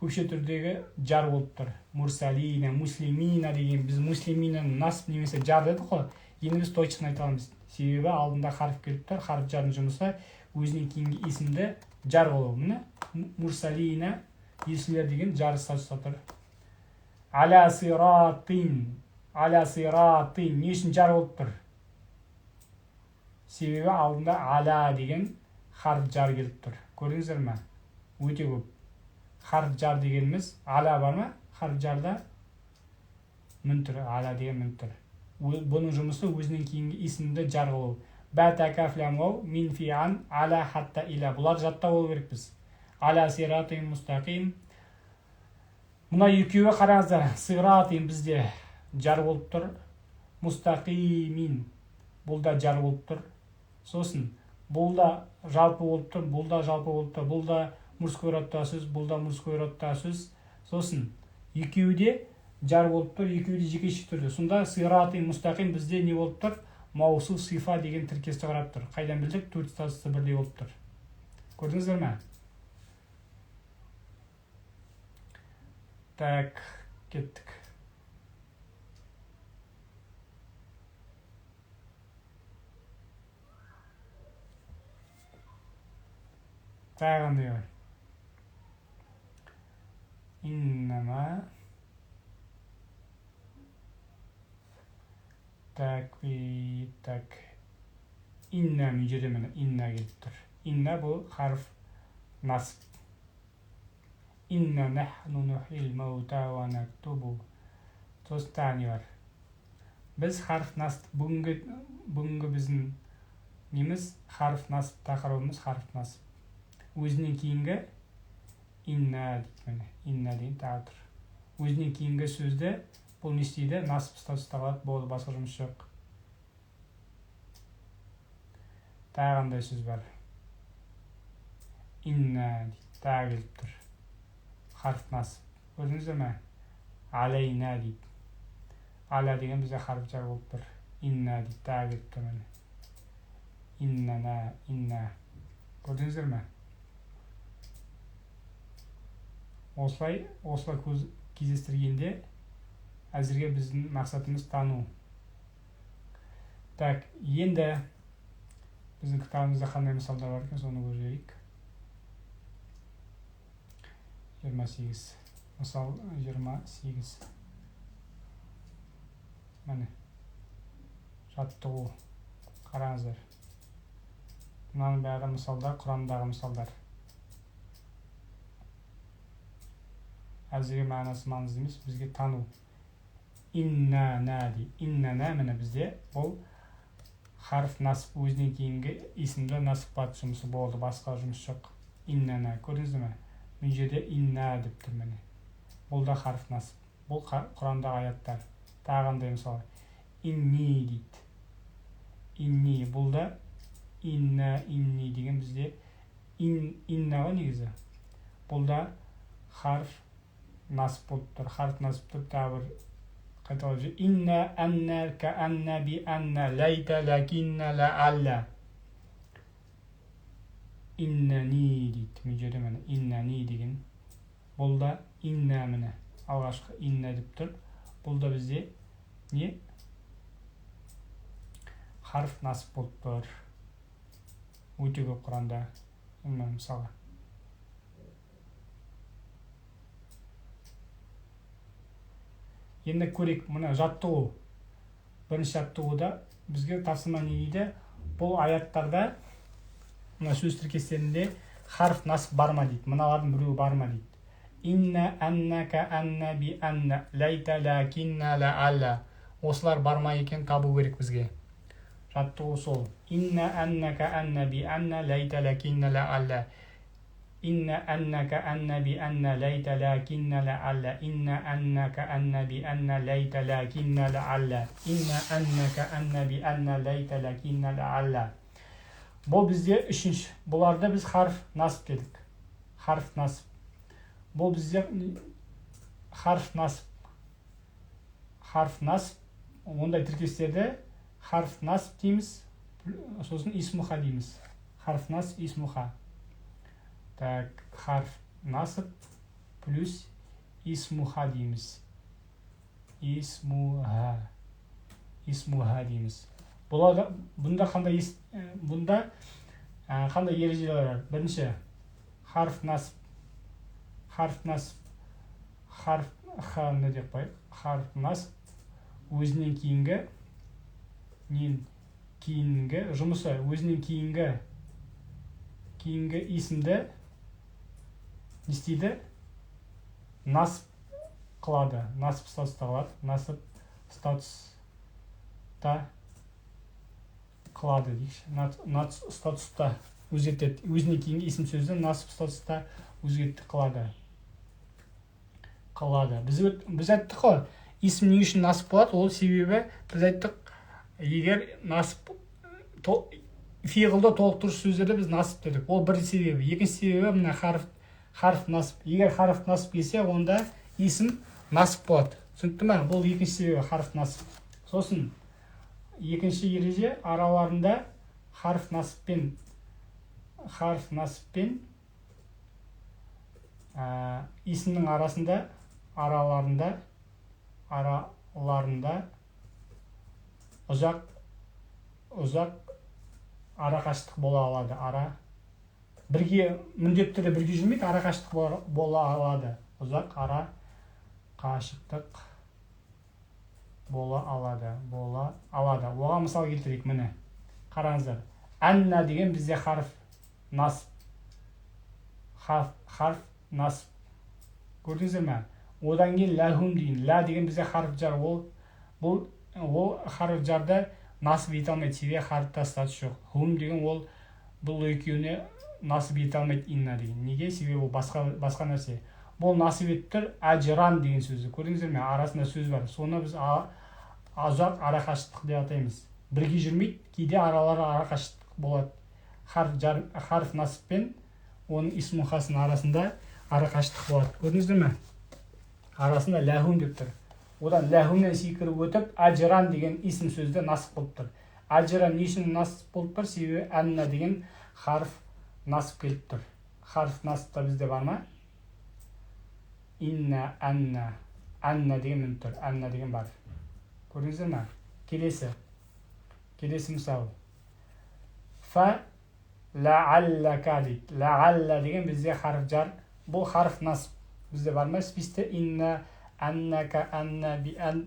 көпше түрдегі жар болып тұр. Мурсалина, муслимина деген біз муслимина насып немесе жар дедік қой. Енді біз точно айта аламыз. Себебі алдында харф келіп тұр. Харф жардың жұмысы өзінен кейінгі есімді жар қылу. Міне мурсалина, елшілер деген жар статуста тұр. Аля сиратин, аля сиратин не үшін жар болып тұр? Себебі алдында аля деген харф жар келіп тұр. Көрдіңіздер ме? Өте көп. Харф жар дегеніміз аля бар ма? Харф жарда мін тұр, аля деген мін тұр. Бұның жұмысы өзінен кейінгі есімді жар қылу. Бә, тә, кәф, ләм, вау, мин, фи, ан, аля, хатта, иля. Бұлар жаттап алу керекпіз. Аля сиратин мустақим. Мына екеуі қараңыздар, сиратин бізде жар болып тұр. Мустақимин бұл да жар болып тұр. Сосын бұл да жалпы болып тұр, бұл да жалпы болып тұр, бұл да мужской родта сөз, бұл да мужской родта сөз. Сосын екеуі де жар болып тұр, екеуі де жекеше түрде. Сонда сирати мустақим бізде не болып тұр? Маусу сифа деген тіркесті құрап тұр. Қайдан білдік? Төрт статусы бірдей болып тұр. Көрдіңіздер ме? Так, кеттік. Тағы қандай бар? Иннама. Так, так. Инна мына жерде міне инна келіп тұр. Инна бұл харф насб. Инна нахну нухил маута ва нактубу. Сосын тағы не бар? Біз харф насб бүгінгі біздің неміз харф насб, тақырыбымыз харф насб. Өзінен кейінгі инна дейді, міне инна деген тағы тұр. Өзінен кейінгі сөзді бұл не істейді? Насб статуста қалады, болды, басқа жұмыс жоқ. Тағы қандай сөз бар? Инна дейді, тағы келіп тұр. Харф насб. Көрдіңіздер ме? Алейна дейді. Аля деген бізде харф жар болып тұр. Инна дейді, тағы келіп тұр міне. Иннана, инна. Көрдіңіздер ме? Осылай көз кездестіргенде әзірге біздің мақсатымыз тану. Так, енді біздің кітабымызда қандай мысалдар бар екен, соны көрейік. 28. Мысал 28. Міне. Жаттығу. Қараңыздар. Мынаның бәрі мысалдар, Құрандағы мысалдар. Әзірге мағынасы маңызды емес, бізге тану. Инна-на дейді. Инна-на міне бізде бұл харф насб, өзінен кейінгі есімді насб қылатын жұмысы болды, басқа жұмыс жоқ. Инна-на, көрдіңіздер ме? Мына жерде инна деп тұр міне. Бұл да харф насб. Бұл Құрандағы аяттар. Тағы қандай мысал? Инни дейді. Инни, бұл да инна, инни деген бізде инна ғой негізі. Бұл да харф насб болып тұр. Харф насб деп тағы бір қайталап жүр. Инна, анна, каанна, би анна, лайта, лакинна, лаалла. Иннани дейді. Мына жерде міне иннани деген. Бұл да инна міне. Алғашқы инна деп тұр. Бұл да бізде не? Харф насб болып тұр. Өте көп Құранда. Мысалы. Енді көрейік, мына жаттығу. Бірінші жаттығуда бізге тапсырма не дейді? Бұл аяттарда мына сөз тіркестерінде харф насб бар ма дейді. Мыналардың біреуі бар ма дейді. Инна, анна, каанна, би анна, лайта, лакинна, лаалла. Осылар бар ма екен табу керек бізге. Жаттығу сол. Инна, анна, каанна, би анна, лайта, лакинна, лаалла. Инна, анна, каанна, би анна, лайта, лакинна, лаалла. Инна, анна, каанна, би анна, лайта, лакинна, лаалла. Инна, анна, каанна, би анна, лайта, лакинна, лаалла. Бұл бізде үшінші. Бұларды біз харф насб дедік. Харф насб. Бұл бізде харф насб. Харф насб. Ондай тіркестерді харф насб дейміз, сосын исмуха дейміз. Харф насб, исмуха. Так, харф насб плюс исмуха дейміз. Исмуха. Исмуха дейміз. Бұнда қандай қандай ережелер бар? Бірінші, харф насб, харф насб, харф х-ны деп қояйық. Харф насб өзінен кейінгі кейінгі жұмысы, өзінен кейінгі есімді не істейді? Насб қылады. Насб статуста қылады. Насб статуста қылады дейікші. Насып статуста өзгертеді. Өзіне кейінгі есім сөзді насып статуста өзгертті қылады. Қылады. Біз айттық қой, есім не үшін насып болады? Ол себебі біз айттық, егер насып фиғылды толықтырушы сөздерді біз насып дедік. Ол бір себебі. Екінші себебі мына харф насып. Егер харф насып келсе, онда есім насып болады. Түсінікті ме? Бұл екінші себебі харф насып. Сосын екінші ереже, араларында харф насыппен есімнің арасында араларында ұзақ арақашықтық бола алады. Ара бірге міндетті түрде бірге жүрмейді, арақашықтық бола алады. Ұзақ ара қашықтық бола алады, бола алады. Оған мысал келтірейік, міне. Қараңыздар. Әнна деген бізде харф насып. Харф насып. Көрдіңіздер ме? Одан кейін ләхум деген, лә деген бізде харф жар. Ол харф жарды насып ете алмайды, себебі харфта статус жоқ. Хум деген ол бұл екеуіне насып ете алмайды инна деген. Неге? Себебі ол басқа нәрсе. Бұл насып етіп тұр әжран деген сөзді. Көрдіңіздер ме? Арасында сөз бар. Соны біз ұзақ арақашықтық деп атаймыз. Бірге жүрмейді, кейде аралары арақашықтық болады. Харф насып пен оның исмухасының арасында арақашықтық болады. Көрдіңіздер ме? Арасында ләхум деп тұр. Одан ләхумнен секіріп өтіп әжран деген исім сөзді насып болып тұр. Әжран не үшін насып болып тұр? Себебі әнна деген харф насып келіп тұр. Харф насыпта бізде бар ма? Инна, әнна, әнна деген мініп тұр. Әнна деген бар. Көрдіңіздер ме? Келесі. Келесі мысал. Фа лааллака дейді. Лаалла деген бізде харф жар. Бұл харф насып. Бізде бар ма? Списте инна, әннака, әнна, би, ән,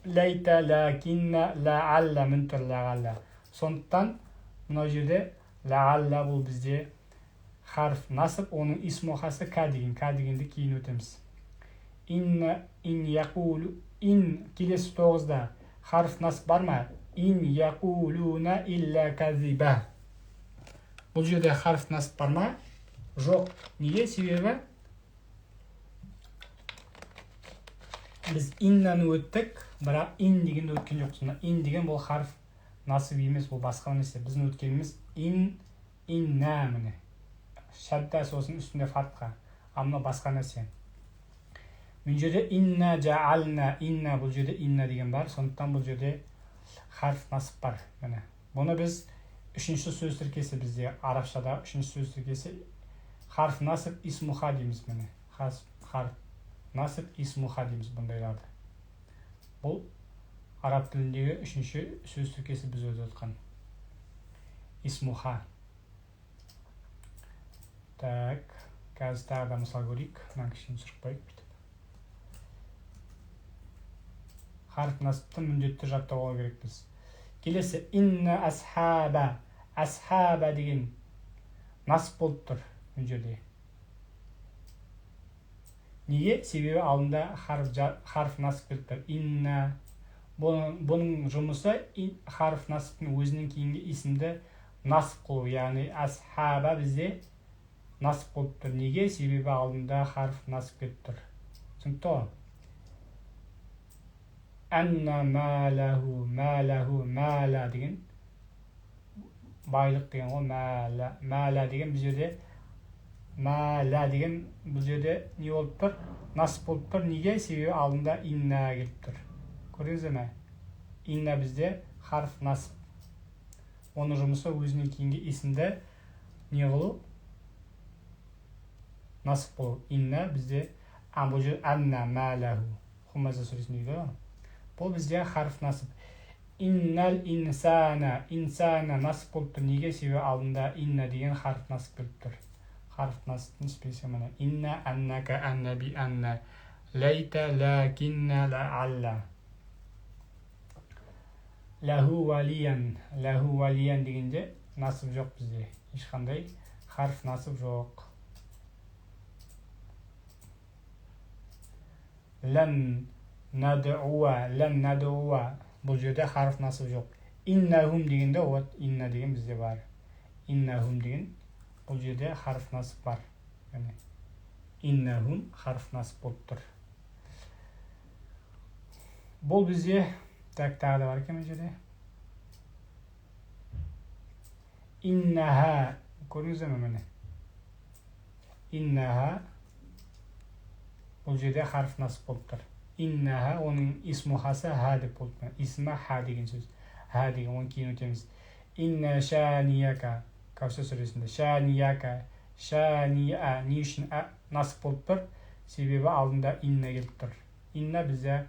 ләйта, ләкинна, лаалла мініп тұр, лаалла. Сондықтан мынау жерде лаалла бұл бізде харф насып, оның исмухасы ка деген. Ка дегенді кейін өтеміз. Инна, ин яқулу, ин келесі 9-да харф насып бар ма? Ин яқулуна илля казиба. Бұл жерде харф насып бар ма? Жоқ. Неге? Себебі біз иннаны өттік, бірақ ин дегенді өткен жоқпыз. Мына ин деген бұл харф насып емес, бұл басқа нәрсе. Біздің өткеніміз ин, инна міне. Шадда сосын үстінде фатха. Ал мынау басқа нәрсе. Бұл жерде инна жаална, инна, бұл жерде инна деген бар, сондықтан бұл жерде харф насып бар. Міне. Бұны біз үшінші сөз тіркесі, бізде арабшада үшінші сөз тіркесі харф насып исмуха дейміз міне. Харф насып исмуха дейміз бұндайларды. Бұл араб тіліндегі үшінші сөз тіркесі біз өтіп отқан. Исмуха. Так, қазір тағы да мысал көрейік. Мынаны кішкене түсіріп қояйық бүйтіп. Харф насыпты міндетті жаттап алу керекпіз. Келесі инна асхаба. Асхаба деген насып болып тұр бұл жерде. Неге? Себебі алдында харф насып келіп тұр. Инна. Бұның жұмысы харф насыптың өзінен кейінгі исімді насып қылу. Яғни асхаба бізде насып болып тұр. Неге? Себебі алдында харф насып келіп тұр. Түсінікті ғой? Әнна мәләху, мәләху, мәлә деген байлық деген ғой, мәлә, мәлә деген бұл жерде, мәлә деген бұл жерде не болып тұр? Насып болып тұр. Неге? Себебі алдында инна келіп тұр. Көрдіңіздер ме? Инна бізде харф насып. Оның жұмысы өзінен кейінгі есімді не қылу? Насып болу. Инна бізде, бұл жерде әнна мәләху. Хумаза сүресіндегі ғой. Бұл бізде харф насып. Иннал инсана, инсана насып болып тұр. Неге? Себебі алдында инна деген харф насып келіп тұр. Харф насыптың спесі міне. Инна, әннака, әнна, би, әнна, ләйта, ләкинна, ләалла. Ләху валиян, ләху валиян дегенде насып жоқ бізде. Ешқандай харф насып жоқ. Лән надуа, лән надуа. Бұл жерде харф насып жоқ. Иннахум дегенде, вот инна деген бізде бар. Иннахум деген бұл жерде харф насып бар. Яғни иннахум харф насып болып тұр. Бұл бізде так тағы да бар екен мына жерде. Иннаха, көрдіңіздер ме міне? Иннаха бұл жерде харф насып болып тұр. Иннаха оның исмухасы ха деп болып тұр. Исма ха деген сөз. Ха деген, оны кейін өтеміз. Инна шанияка, Кәусар сүресінде шанияка, шания не үшін насып болып тұр? Себебі алдында инна келіп тұр. Инна бізде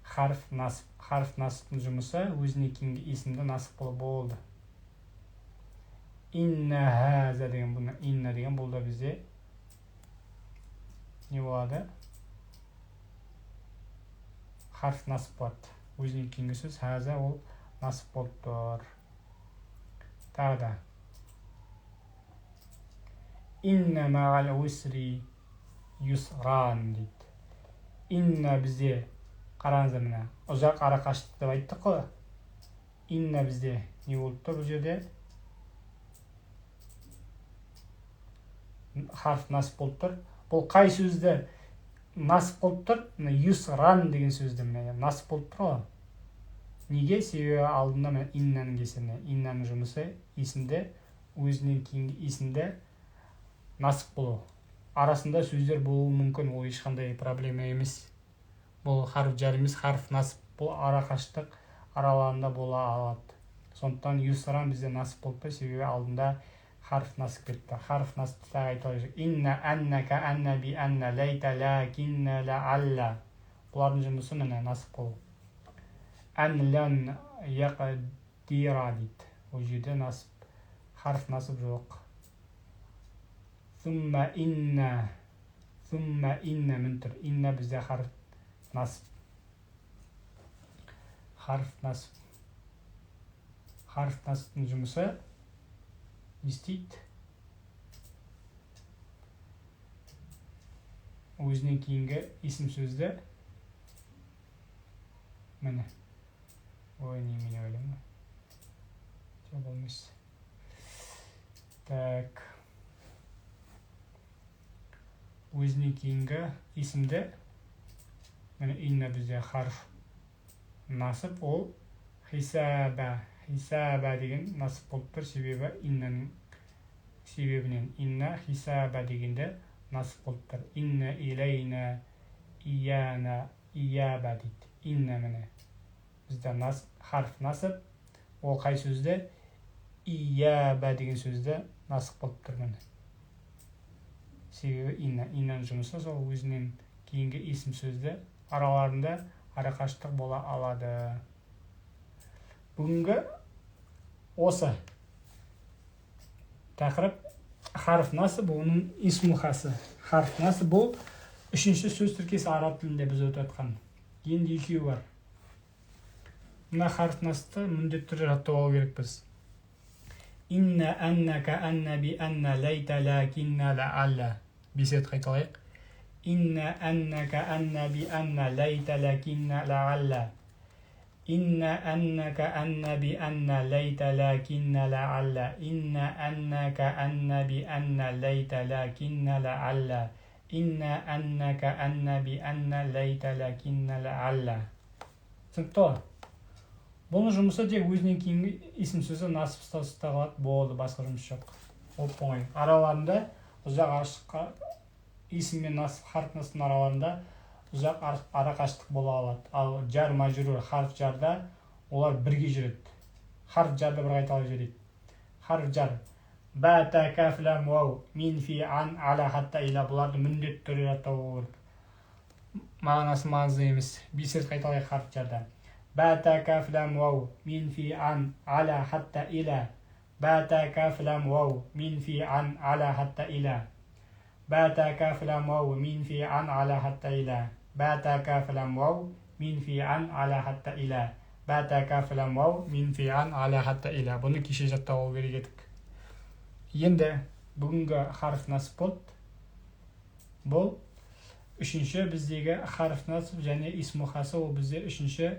харф насып. Харф насыптың жұмысы өзіне кейінгі есімді насып болып болды. Инна хаза деген, бұны инна деген бұл да бізде не болады? Харф насып болады. Өзінен кейінгі сөз хаза, ол насып болып тұр. Тағы да инна мағал усри юсран дейді. Инна бізде, қараңыздар, міне ұзақ ара қашықтық деп айттық қой. Инна бізде не болып тұр бұл жерде? Харф насып болып тұр. Бұл қай сөзді насып болып тұр? Мына юсран деген сөзді міне насып болып тұр ғой. Неге? Себебі алдында міне иннаның кесірінен. Иннаның жұмысы есімді, өзінен кейінгі есімді насып болу. Арасында сөздер болуы мүмкін, ол ешқандай проблема емес. Бұл харф жар емес, харф насып. Бұл ара қашықтық аралығында бола алады. Сондықтан юсран бізде насып болып тұр, себебі алдында харф насып кетті. Харф насыпты тағы айта алайық. Инна, анна, ка, анна, би, анна, лайта, лакинна, лаалла. Бұлардың жұмысы міне насып болу. Ан, лан, яқдира дейді. Ол жерде насып, харф насып жоқ. Сумма инна, сумма инна мін тұр. Инна бізде харф насып. Харф насып. Харф насыптың жұмысы не істейді? Өзінен кейінгі есім сөзді міне. Ой, немене ойлаймын. Жоқ, болмас. Так. Өзінен кейінгі есімді міне инна бізде харф насып, ол хисаба, хисаба деген насып болып тұр, себебі иннаның себебінен. Инна хисаба дегенде насып болып тұр. Инна илейна ияна ияба дейді. Инна міне бізде насып, харф насып, ол қай сөзді? Ияба деген сөзді насып болып тұр міне. Себебі инна, иннаның жұмысы сол өзінен кейінгі есім сөзді араларында арақашықтық бола алады. Бүгінгі осы тақырып харф насып, оның исмухасы. Харф насып бұл үшінші сөз тіркесі араб тілінде біз өтіп жатқан. Енді екеуі бар. Мына харф насыпты міндетті түрде жаттап алу керекпіз. Инна, анна, ка, анна, би, анна, лайта, лакинна, лаалла. Бес рет қайталайық. Инна, анна, ка, анна, би, анна, лайта, лакинна, лаалла. Инна, анна, ка, анна, би, анна, лайта, лакинна, лаалла. Инна, анна, ка, анна, би, анна, лайта, лакинна, лаалла. Инна, анна, ка, анна, би, анна, лайта, лакинна, лаалла. Түсінікті ғой? Бұның жұмысы тек өзінен кейінгі есім сөзі насып статуста қалады, болды, басқа жұмыс жоқ. Оп оңай. Араларында ұзақ арашыққа есім мен насып, харф насыптың араларында ұзақ арақашықтық бола алады. Ал жар мажрур харф жарда олар бірге жүреді. Харф жарды бір қайталап жіберейік. Харф жар ба, та, каф, лам, вау, мин, фи, ан, ала, хатта, ила. Бұларды міндетті түрде жаттау керек. Мағынасы маңызды емес. Бес рет қайталайық харф жарда. Ба, та, каф, лам, вау, мин, фи, ан, ала, хатта, ила. Ба, та, каф, лам, вау, мин, фи, ан, ала, хатта, ила. Ба, та, каф, лам, вау, мин, фи, ан, ала, хатта, ила. Ба, та, каф, лам, вау, мин, фи, ан, ала, хатта, ила. Ба, та, каф, лам, вау, мин, фи, ан, ала, хатта, ила. Бұны кеше жаттап алу керек едік. Енді бүгінгі харф насып болды. Бұл үшінші біздегі харф насып және исмухасы, ол бізде үшінші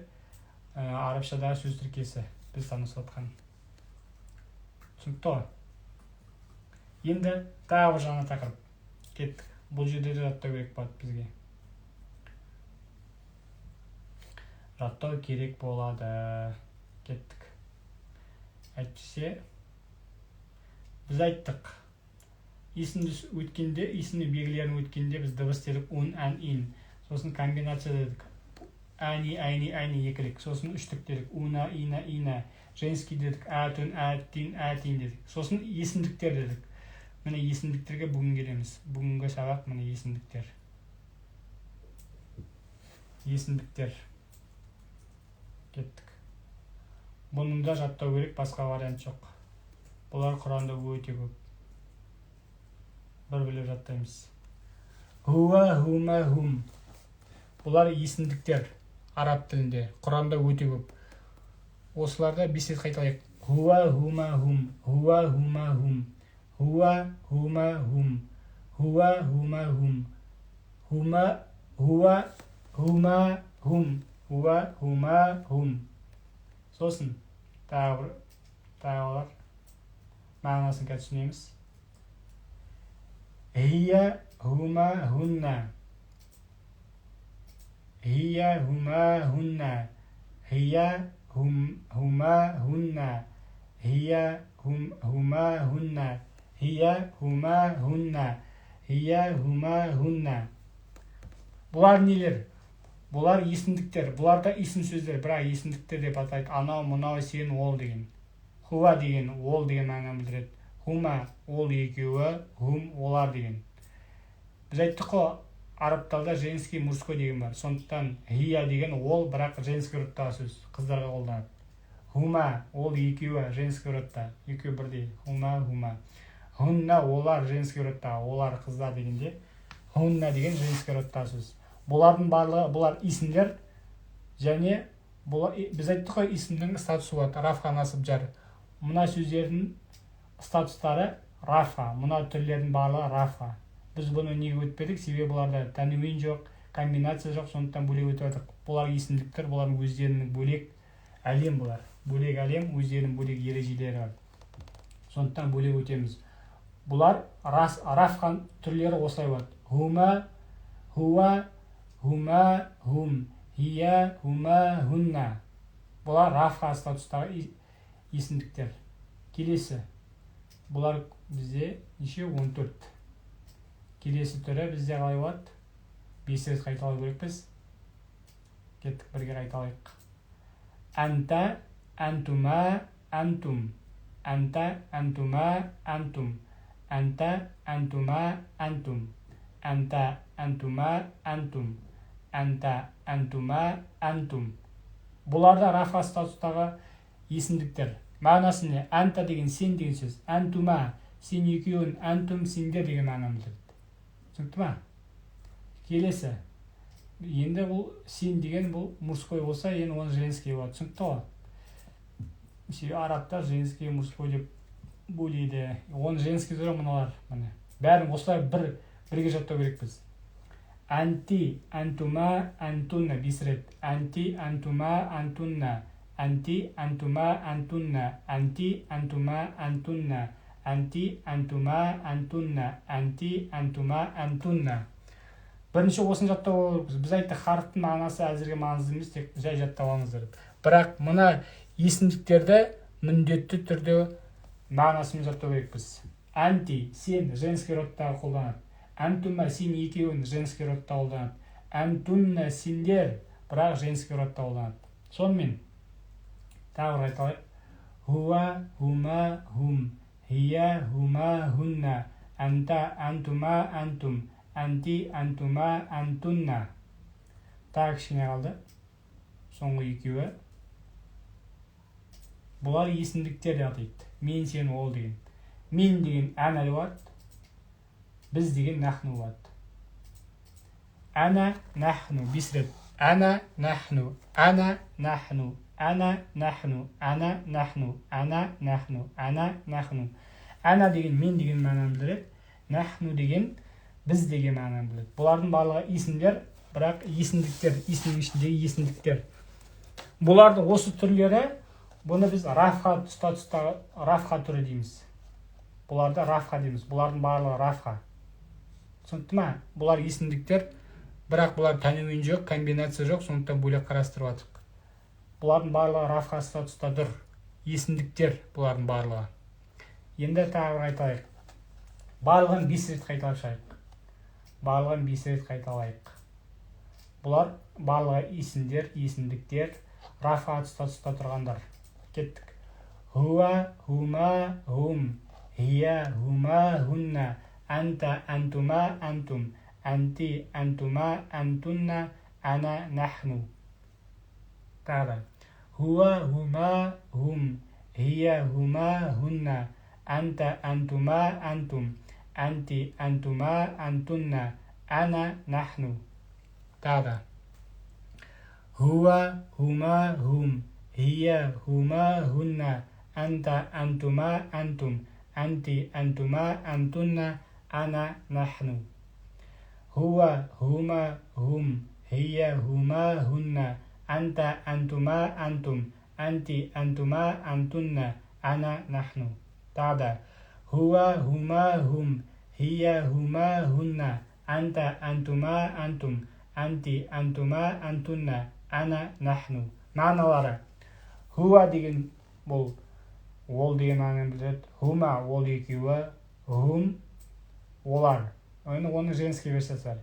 арабшадағы сөз тіркесі. Біз танысып жатқан. Түсінікті ғой? Енді тағы бір жаңа тақырып. Кеттік. Бұл жерде де жаттау керек болады бізге. Жаттау керек болады. Кеттік. Әйтпесе біз айттық. Есімді өткенде, есімді белгілерін өткенде біз дыбыс дедік, ун, ән, ин. Сосын комбинация дедік. Әни, әйни, әйни екілік. Сосын үштік дедік. Уна, ина, ина. Женский дедік. Әтүн, әттин, әтин дедік. Сосын есімдіктер дедік. Міне есімдіктерге бүгін келеміз. Бүгінгі сабақ міне есімдіктер. Есімдіктер. Кеттік. Бұны да жаттау керек, басқа вариант жоқ. Бұлар Құранда өте көп. Бір біліп жаттаймыз. Хуа, хума, хум. Бұлар есімдіктер араб тілінде. Құранда өте көп. Осыларда 5 рет қайталайық. Хуа, хума, хум. Хуа, хума, хум. Хуа, хума, хум. Хуа, хума, хум. Хума, хуа, хума, хум. Хуа, хума, хум. Сосын тағы бір тағылар мағынасын қазір түсінеміз. Хия, хума, хунна. Хия, хума, хунна. Хия, хума, хунна. Хия, хума, хунна. Хия, хума, хунна. Хия, хума, хунна. Бұлар нелер? Бұлар есімдіктер. Бұлар да есім сөздер, бірақ есімдіктер деп атайды. Анау, мынау, сен, ол деген. Хуа деген ол деген мағынаны білдіреді. Хума ол екеуі, хум олар деген. Біз айттық қой, арабтарда женский, мужской деген бар. Сондықтан хия деген ол, бірақ женский родтағы сөз, қыздарға қолданады. Хума ол екеуі, женский родта, екеуі бірдей. Хума, хума. Хунна олар, женский родтағы, олар қыздар дегенде, хунна деген женский родтағы сөз. Бұлардың барлығы, бұлар есімдер, және бұлар, біз айттық қой, есімнің статусы болады, рафқа, насып, жар. Мына сөздердің статустары рафа, мына түрлердің барлығы рафа. Біз бұны неге өтпедік? Себебі бұларда тәнуин жоқ, комбинация жоқ, сондықтан бөлек өтіп жатырық. Бұлар есімдіктер, бұлардың өздерінің бөлек әлем бұлар. Бөлек әлем, өздерінің бөлек ережелері бар. Сондықтан бөлек өтеміз. Бұлар рафқан түрлері осылай болады. Хума, хуа, хума, хум, хия, хума, хунна. Бұлар рафқа статустағы есімдіктер. Келесі. Бұлар бізде неше? 14. Келесі түрі бізде қалай болады? 5 рет қайталау керекпіз. Кеттік, бірге қайталайық. Әнта, әнтума, әнтум. Әнта, әнтума, әнтум. Әнта, әнтума, әнтум. Әнта, әнтума, әнтум. Әнта, әнтума, әнтум. Бұлар да рафа статустағы есімдіктер. Мағынасы не? Әнта деген сен деген сөз. Әнтума, сен екеуін, әнтум сендер деген мағынаны білдіреді. Түсінікті ма? Келесі. Енді бұл сен деген бұл мужской болса, енді оны женский болады. Түсінікті ғой? Себебі арабта женский, мужской деп бөледі. Оны женский түрі мыналар. Міне. Бәрін осылай бірге жаттау керекпіз. Әнти, әнтума, әнтунна 5 рет. Әнти, әнтума, әнтунна. Әнти, әнтума, әнтунна. Әнти, әнтума, әнтунна. Әнти, әнтума, әнтунна. Әнти, әнтума, әнтунна. Бірінші осыны жаттау керекпіз. Біз айттық, харфтың мағынасы әзірге маңызды емес, тек жай жаттап алыңыздар деп. Бірақ мына есімдіктерді міндетті түрде мағынасымен жаттау керекпіз. Әнти, сен, женский родтағы қолданады. Әнтума, сен екеуін, женский родта қолданады. Әнтунна, сендер, бірақ женский родта қолданады. Сонымен тағы бір қайталайық. Хуа, хума, хум. Хия, хума, хунна. Әнта, әнтума, әнтум. Әнти, әнтума, әнтунна. Тағы кішкене қалды. Соңғы екеуі. Бұлар есімдіктер деп атайды. Мен, сен, ол деген. Мен деген әна деп болады. Біз деген нахну болады. Әна, нахну. 5 рет. Әна, нахну. Әна, нахну. Әна, нахну. Әна, нахну. Әна, нахну. Әна, нахну. Әна деген мен деген мағынаны білдіреді. Нахну деген біз деген мағынаны білдіреді. Бұлардың барлығы есімдер, бірақ есімдіктер, есімнің ішіндегі есімдіктер. Бұлардың осы түрлері, Бұны біз рафха статуста, рафха түрі дейміз. Бұларды рафха дейміз. Бұлардың барлығы рафха. Түсінікті ма? Бұлар есімдіктер, бірақ бұлар тәнуин жоқ, комбинация жоқ, сондықтан бөлек қарастырып жатырмық. Бұлардың барлығы рафха статуста тұр. Есімдіктер бұлардың барлығы. Енді тағы бір қайталайық. Барлығын 5 рет қайталап шығайық. Барлығын 5 рет қайталайық. Бұлар барлығы есімдер, есімдіктер, рафа статуста тұрғандар. Кеттік. Хуа, хума, хум, хия, хума, хунна, анта, антума, антум, анти, антума, антунна, ана, нахну. Тағы да. Хуа, хума, хум, хия, хума, хунна, анта, антума, антум, анти, антума, антунна, ана, нахну. Тағы да. Хуа, хума, хум, хия, хума, хунна, анта, антума, антум, анти, антума, антунна, ана, нахну. Хуа, хума, хум, хия, хума, хунна, анта, антума, антум, анти, антума, антунна, ана, нахну. Тағы да. Хуа, хума, хум, хия, хума, хунна, анта, антума, антум, анти, антума, антунна, ана, нахну. Мағыналары. Хуа деген бұл ол деген мағынаны білдіреді. Хума ол екеуі, хум олар. Енді оның женский версиясы бар.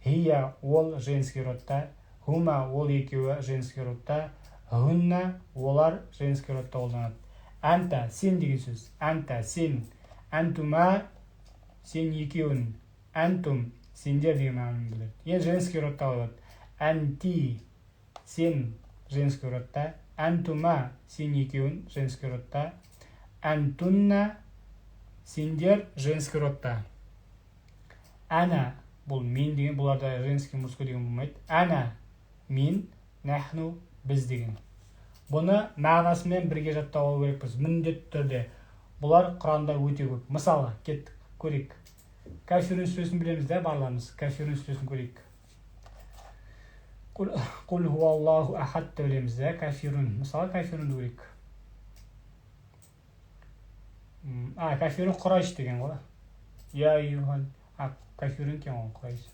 Хия ол женский родта, хума ол екеуі женский родта, хунна олар женский родта қолданады. Анта сен деген сөз. Анта сен, антума сен екеуін, антум сендер деген мағынаны білдіреді. Енді женский родта болады. Анти сен женский родта, антума сен екеуін женский родта, антунна сендер женский родта. Ана бұл мен деген, бұларда женский мужской деген болмайды. Ана мен, нахну біз деген. Бұны мағынасымен бірге жаттап алу керекпіз міндетті түрде. Бұлар Құранда өте көп. Мысалы, кеттік, көрейік. Кафирун сүресін білеміз де, барлығымыз. Кафирун сүресін көрейік. Құл хуаллаху ахад деп білеміз де, кафирун. Мысалы, кафирунды көрейік. Кафирун Құрайш деген ғой. Я юхал, кафирун екен ғой, Құрайш.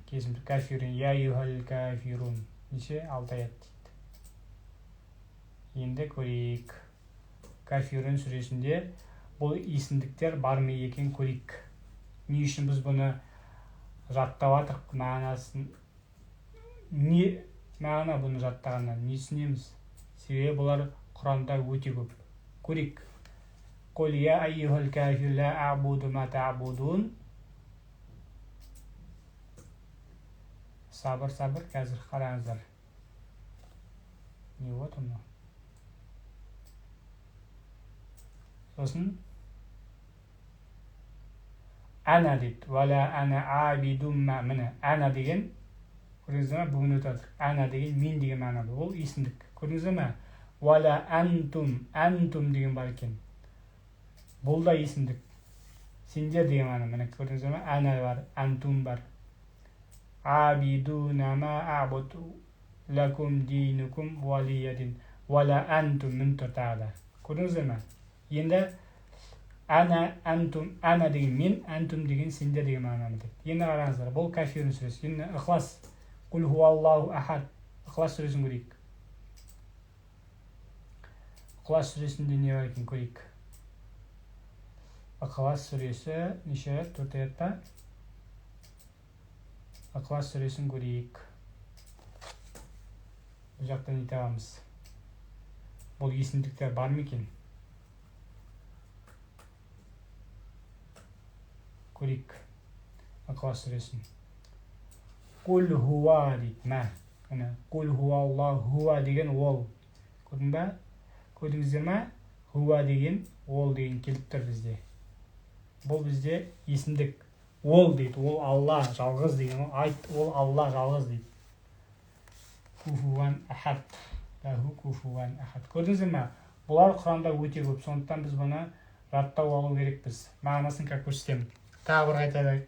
Кезімді кафирун, я юхал кафирун. Неше? 6 аят дейді. Енді көрейік. Кафирун сүресінде бұл есімдіктер бар ма екен көрейік. Не үшін біз бұны жаттап жатырық, мағынасын не мағына бұны жаттағаннан не түсінеміз? Себебі бұлар Құранда өте көп. Көрейік. Қул я айюхал кафир ла а'буду ма та'будун. Сабыр, сабыр, қазір қараңыздар. Не вот оно. Сосын ана дейді. Вала ана абидум ма. Міне, ана деген көрдіңіздер ме? Бүгін өтіп жатыр. Ана деген мен деген мағынада. Ол есімдік. Көрдіңіздер ме? Вала антум, антум деген бар екен. Бұл да есімдік. Сендер деген мағына. Міне, көрдіңіздер ме? Ана бар, антум бар. Абидуна ма а'буду лакум динукум валия дин. Вала антум мін тұр тағы да. Көрдіңіздер ме? Енді ана, антум, ана деген мен, антум деген сендер деген мағынаны білдіреді. Енді қараңыздар, бұл кафирун сүресі. Енді Ықлас, Құл хуаллаху ахад. Ықлас сүресін көрейік. Ықлас сүресінде не бар екен көрейік. Ықлас сүресі неше аят? 4 аят па? Ықлас сүресін көрейік. Бұл жақта не табамыз? Бұл есімдіктер бар ма екен? Көрейік Ықлас сүресін. Құл хуа дейді. Мә, міне, Құл хуаллаху, хуа деген ол. Көрдің бе? Көрдіңіздер ме? Хуа деген ол деген келіп тұр бізде. Бұл бізде есімдік. Ол дейді, ол Алла жалғыз деген. Айт, ол Алла жалғыз дейді. Куфуан ахад. Лаху куфуан ахад. Көрдіңіздер ме? Бұлар Құранда өте көп. Сондықтан біз бұны жаттап алу керекпіз. Мағынасын как көрсетемін. Тағы бір қайталайық.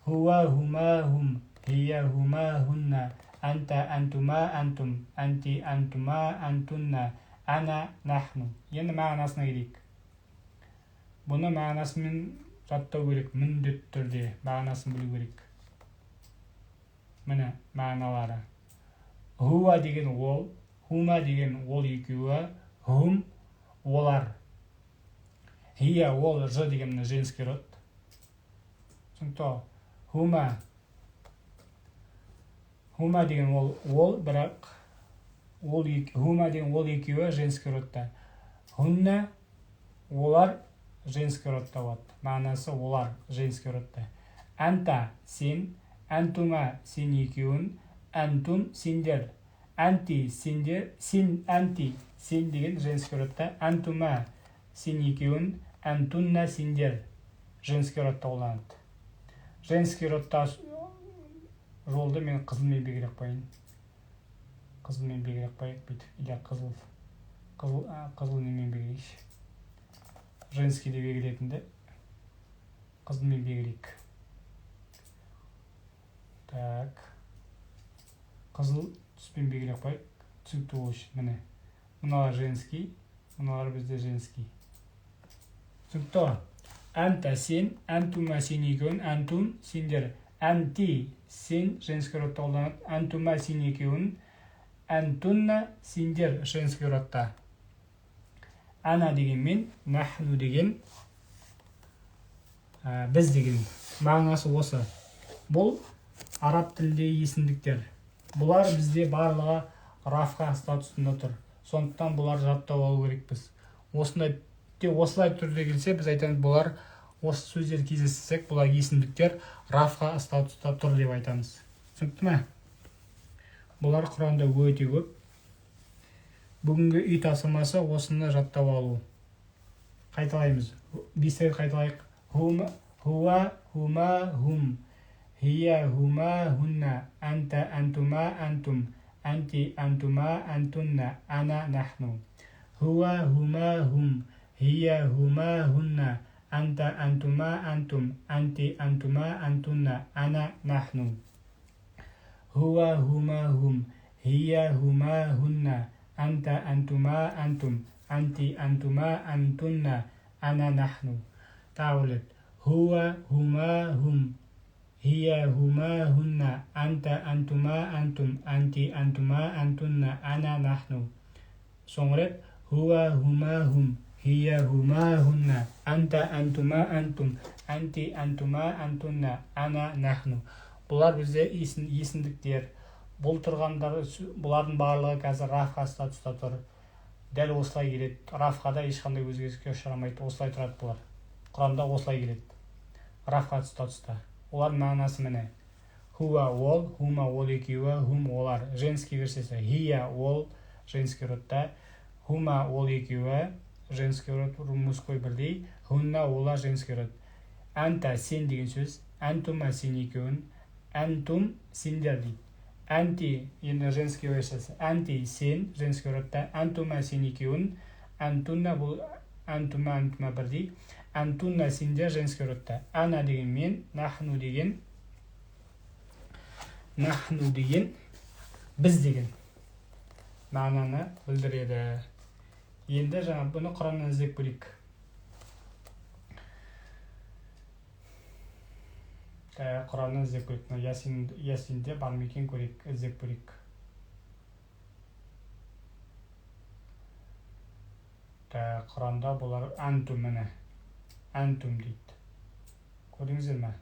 Хуа, хума, хум, хия, хума, хунна, анта, антума, антум, анти, антума, антунна, Ана, нахну. Енді мағынасына келейік. Бұны мағынасымен жаттау керек, міндетті түрде мағынасын білу керек. Міне мағыналары. Хуа деген ол, хума деген ол екеуі, хум олар. Хия ол ж деген міне женский род. Түсінікті. Хума. Хума деген ол, ол бірақ ол хума деген ол екеуі женский родта. Хунна олар женский родта болады. Мағынасы олар женский родта. Әнта сен, әнтума сен екеуін, әнтум сендер. Әнти сендер, сен әнти сен деген женский родта. Әнтума сен екеуін, әнтунна сендер женский родта қолданады. Женский родта жолды мен қызылмен белгілеп қояйын. Қызылмен белгілеп қояйық бүйтіп, или қызыл, қызыл, қызыл немен белгілейікші. Женский деп белгілетінді қызылмен белгілейік. Так. Қызыл түспен белгілеп қояйық, түсінікті болу үшін. Міне. Мыналар женский, мыналар бізде женский. Түсінікті ғой? Әнта сен, әнтума сен екеуін, әнтум сендер. Әнти сен женский родта қолданады, әнтума сен екеуін, әнтунна сендер женский родта. Ана деген мен, нахну деген біз деген мағынасы осы. Бұл араб тіліндегі есімдіктер. Бұлар бізде барлығы рафқа статусында тұр. Сондықтан бұлар жаттап алу керекпіз. Осындай те осылай түрде келсе, біз айтамыз, бұлар осы сөздер кездессек, бұлар есімдіктер рафқа статуста тұр деп айтамыз. Түсінікті ме? Бұлар Құранда өте көп. Бүгінгі үй тапсырмасы осыны жаттап алу. Қайталаймыз. 5 рет қайталайық. Хуа, хума, хум. Хия, хума, хунна. Анта, антума, антум. Анти, антума, антунна. Ана, нахну. Хуа, хума, хум. Хия, хума, хунна. Анта, антума, антум. Анти, антума, антунна. Ана, нахну. Хуа, хума, хум. Хия, хума, хунна. Анта, антума, антум. Анти, антума, антунна. Ана, нахну. Тағы рет. Хуа, хума, хум. Хия, хума, хунна. Анта, антума, антум. Анти, антума, антунна. Ана, нахну. Соңғы рет. Хуа, хума, хум. Хия, хума, хунна. Анта, антума, антум. Анти, антума, антунна. Ана, нахну. Бұлар бізде есімдіктер. Бұл тұрғандар, бұлардың барлығы қазір рафқа статуста тұр. Дәл осылай келеді. Рафқада ешқандай өзгеріске ұшырамайды. Осылай тұрады бұлар. Құранда осылай келеді. Рафқа статуста. Олардың мағынасы міне. Хуа ол, хума ол екеуі, хум олар. Женский версиясы. Хия ол, женский родта. Хума ол екеуі, женский род, мужской бірдей. Хунна олар женский род. Әнта сен деген сөз. Әнтума сен екеуін. Әнтум сендер дейді. Әнти енді женский версиясы. Әнти сен женский родта. Әнтума сен екеуін. Әнтунна бұл әнтума, әнтума бірдей. Әнтунна сендер женский родта. Ана деген мен, нахну деген, нахну деген біз деген мағынаны білдіреді. Енді жаңа бұны Құраннан іздеп көрейік. Құраннан іздеп көрейік. Мына Ясинде бар ма екен көрейік, іздеп көрейік. Құранда бұлар әнтум міне. Әнтум дейді. Көрдіңіздер ме?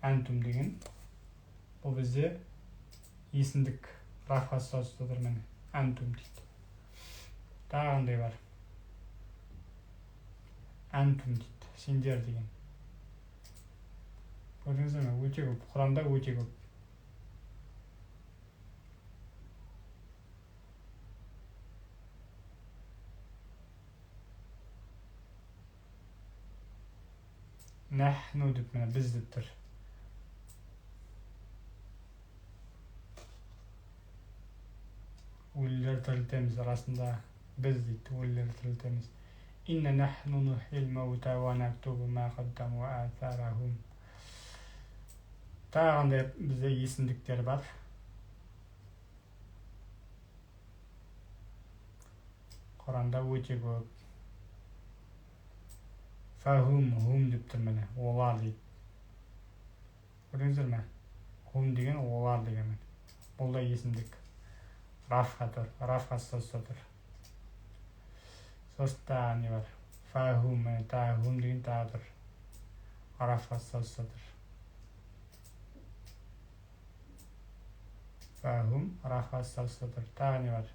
Әнтум деген бұл бізде есімдік рафқа статуста тұр міне. Әнтум дейді. Тағы қандай бар? Әнтум дейді. Сендер деген. Көрдіңіздер ме? Өте көп. Құранда өте көп. Нәхну деп міне біз деп тұр. Өлілер тірілтеміз, расында біз дейді, өлілер тірілтеміз. Инна нәхну нухил маута ва нактубу ма қаддаму атарахум. Тағы қандай бізде есімдіктер бар? Құранда өте көп. Фахум, хум деп тұр міне, олар дейді. Көрдіңіздер ме? Хум деген олар деген. Бұл да есімдік. Рафқа тұр, рафқа статуста тұр. Сосын тағы не бар? Фахум, міне тағы хум деген тағы тұр. Рафқа статуста тұр. Фахум, рафқа статуста тұр. Тағы не бар?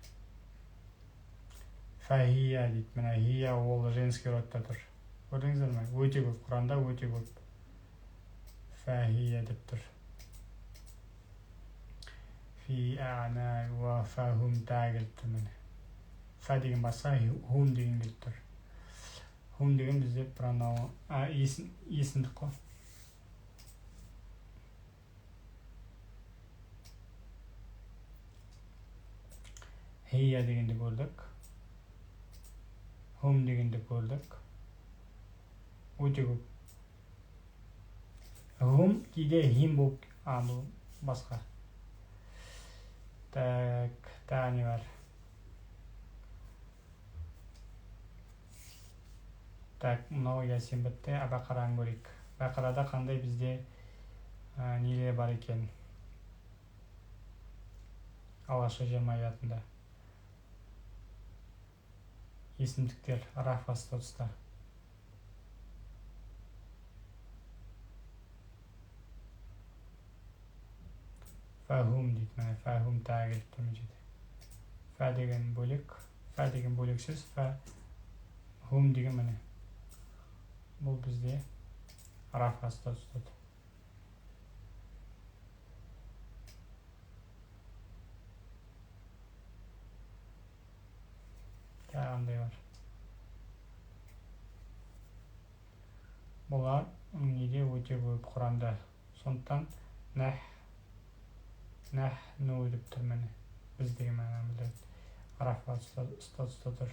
Фахия дейді. Міне хия ол женский родта тұр. Көрдіңіздер ме? Өте көп, Құранда өте көп. Фахия деп тұр. Фи ана уа фахум тағы келіп тұр міне. Фа деген басқа, хум деген келіп тұр. Хум деген бізде проноун, есімдік қой. Хия дегенді көрдік. Хум дегенді көрдік. Өте көп. Хум кейде хим болып, бұл басқа. Так, тағы не бар? Так, мынау Ясин бітті. Бақараны көрейік. Бақарада қандай бізде нелер бар екен? Алғашқы 20 аятында. Есімдіктер рафа статуста. Фахум дейді. Міне фахум тағы келіп тұр мына жерде. Фа деген бөлек, фа деген бөлек сөз, фа хум деген міне. Бұл бізде рафа статуста. Тағы қандай бар? Бұлар неде өте көп Құранда. Сондықтан нәхну деп тұр міне. Біз деген мағынаны білдіреді. Рафа статуста тұр.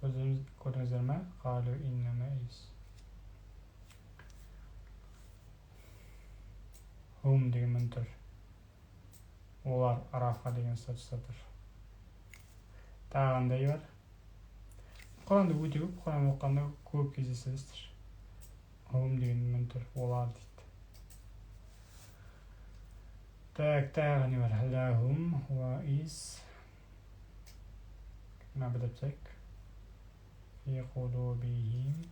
Өзіңіз көрдіңіздер ме? Қалу иннама ис. Хум деген мін тұр. Олар рафа деген статуста тұр. Тағы қандай бар? Құранда өте көп, Құран оқығанда көп кездесесіздер. Хум деген мін тұр, олар дейді. Так, тағы не бар? Лахум уа ис. Мына біліп тастайық. Фи қулубихим.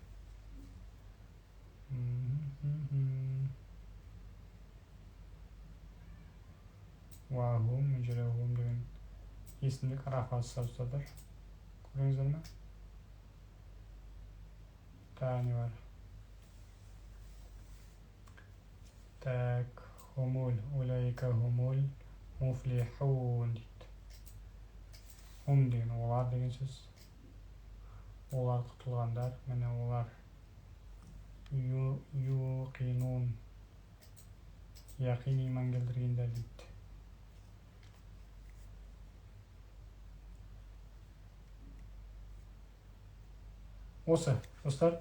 Уа хум, мына жерде хум деген есімдік рафа статуста тұр. Көрдіңіздер ме? Тағы не бар? Так, хумул, улайка хумул муфлихун дейді. Хум деген олар деген сөз. Олар құтылғандар. Міне олар юқинун, яқин иман келтіргендер дейді. Осы, достар,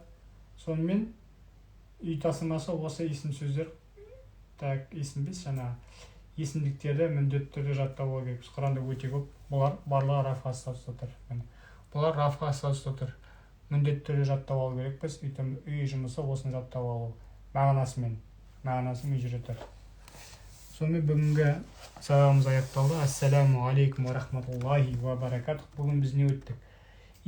сонымен үй тасымасы осы есім сөздер, так, есім бес, жаңа есімдіктерді міндетті түрде жаттап алу керекпіз. Құранда өте көп. Бұлар барлығы рафқа статуста тұр. Міне. Бұлар рафқа статуста тұр. Міндетті түрде жаттап алу керекпіз. Үй жұмысы осыны жаттап алу. Мағынасымен. Мағынасы мына жерде тұр. Сонымен бүгінгі сабағымыз аяқталды. Ассаламу алейкум уа рахматуллахи уа баракатух. Бүгін біз не өттік?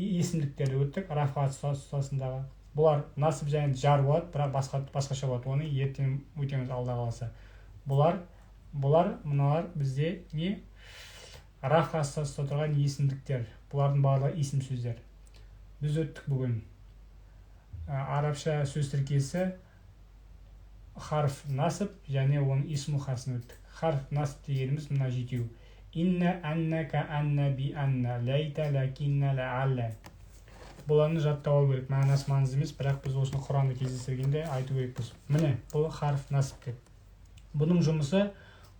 Есімдіктерді өттік. Рафа статусындағы. Бұлар насып және жар болады, бірақ басқаша болады. Оны ертең өтеміз алда қалса. Бұлар, мыналар бізде не? Рафа статуста тұрған есімдіктер. Бұлардың барлығы есім сөздер. Біз өттік бүгін. Арабша сөз тіркесі харф насып және оның исму харфын өттік. Харф насып дегеніміз мына жетеу. Инна, анна, ка анна, би анна, лайта, лакинна, лаалла. Бұларды жаттап алу керек. Мағынасы маңызды емес, бірақ біз осыны Құранда кездестіргенде айту керекпіз. Міне, бұл харф насып деп. Бұның жұмысы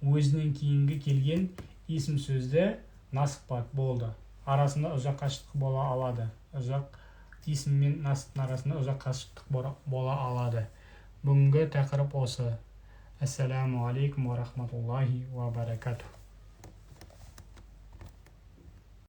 өзінен кейінгі келген есім сөзді насып болды. Арасында ұзақ қашықтық бола алады. Ұзақ есім мен насыптың арасында ұзақ қашықтық бола алады. Бүгінгі тақырып осы. Ассаламу алейкум уа рахматуллахи уа баракатух.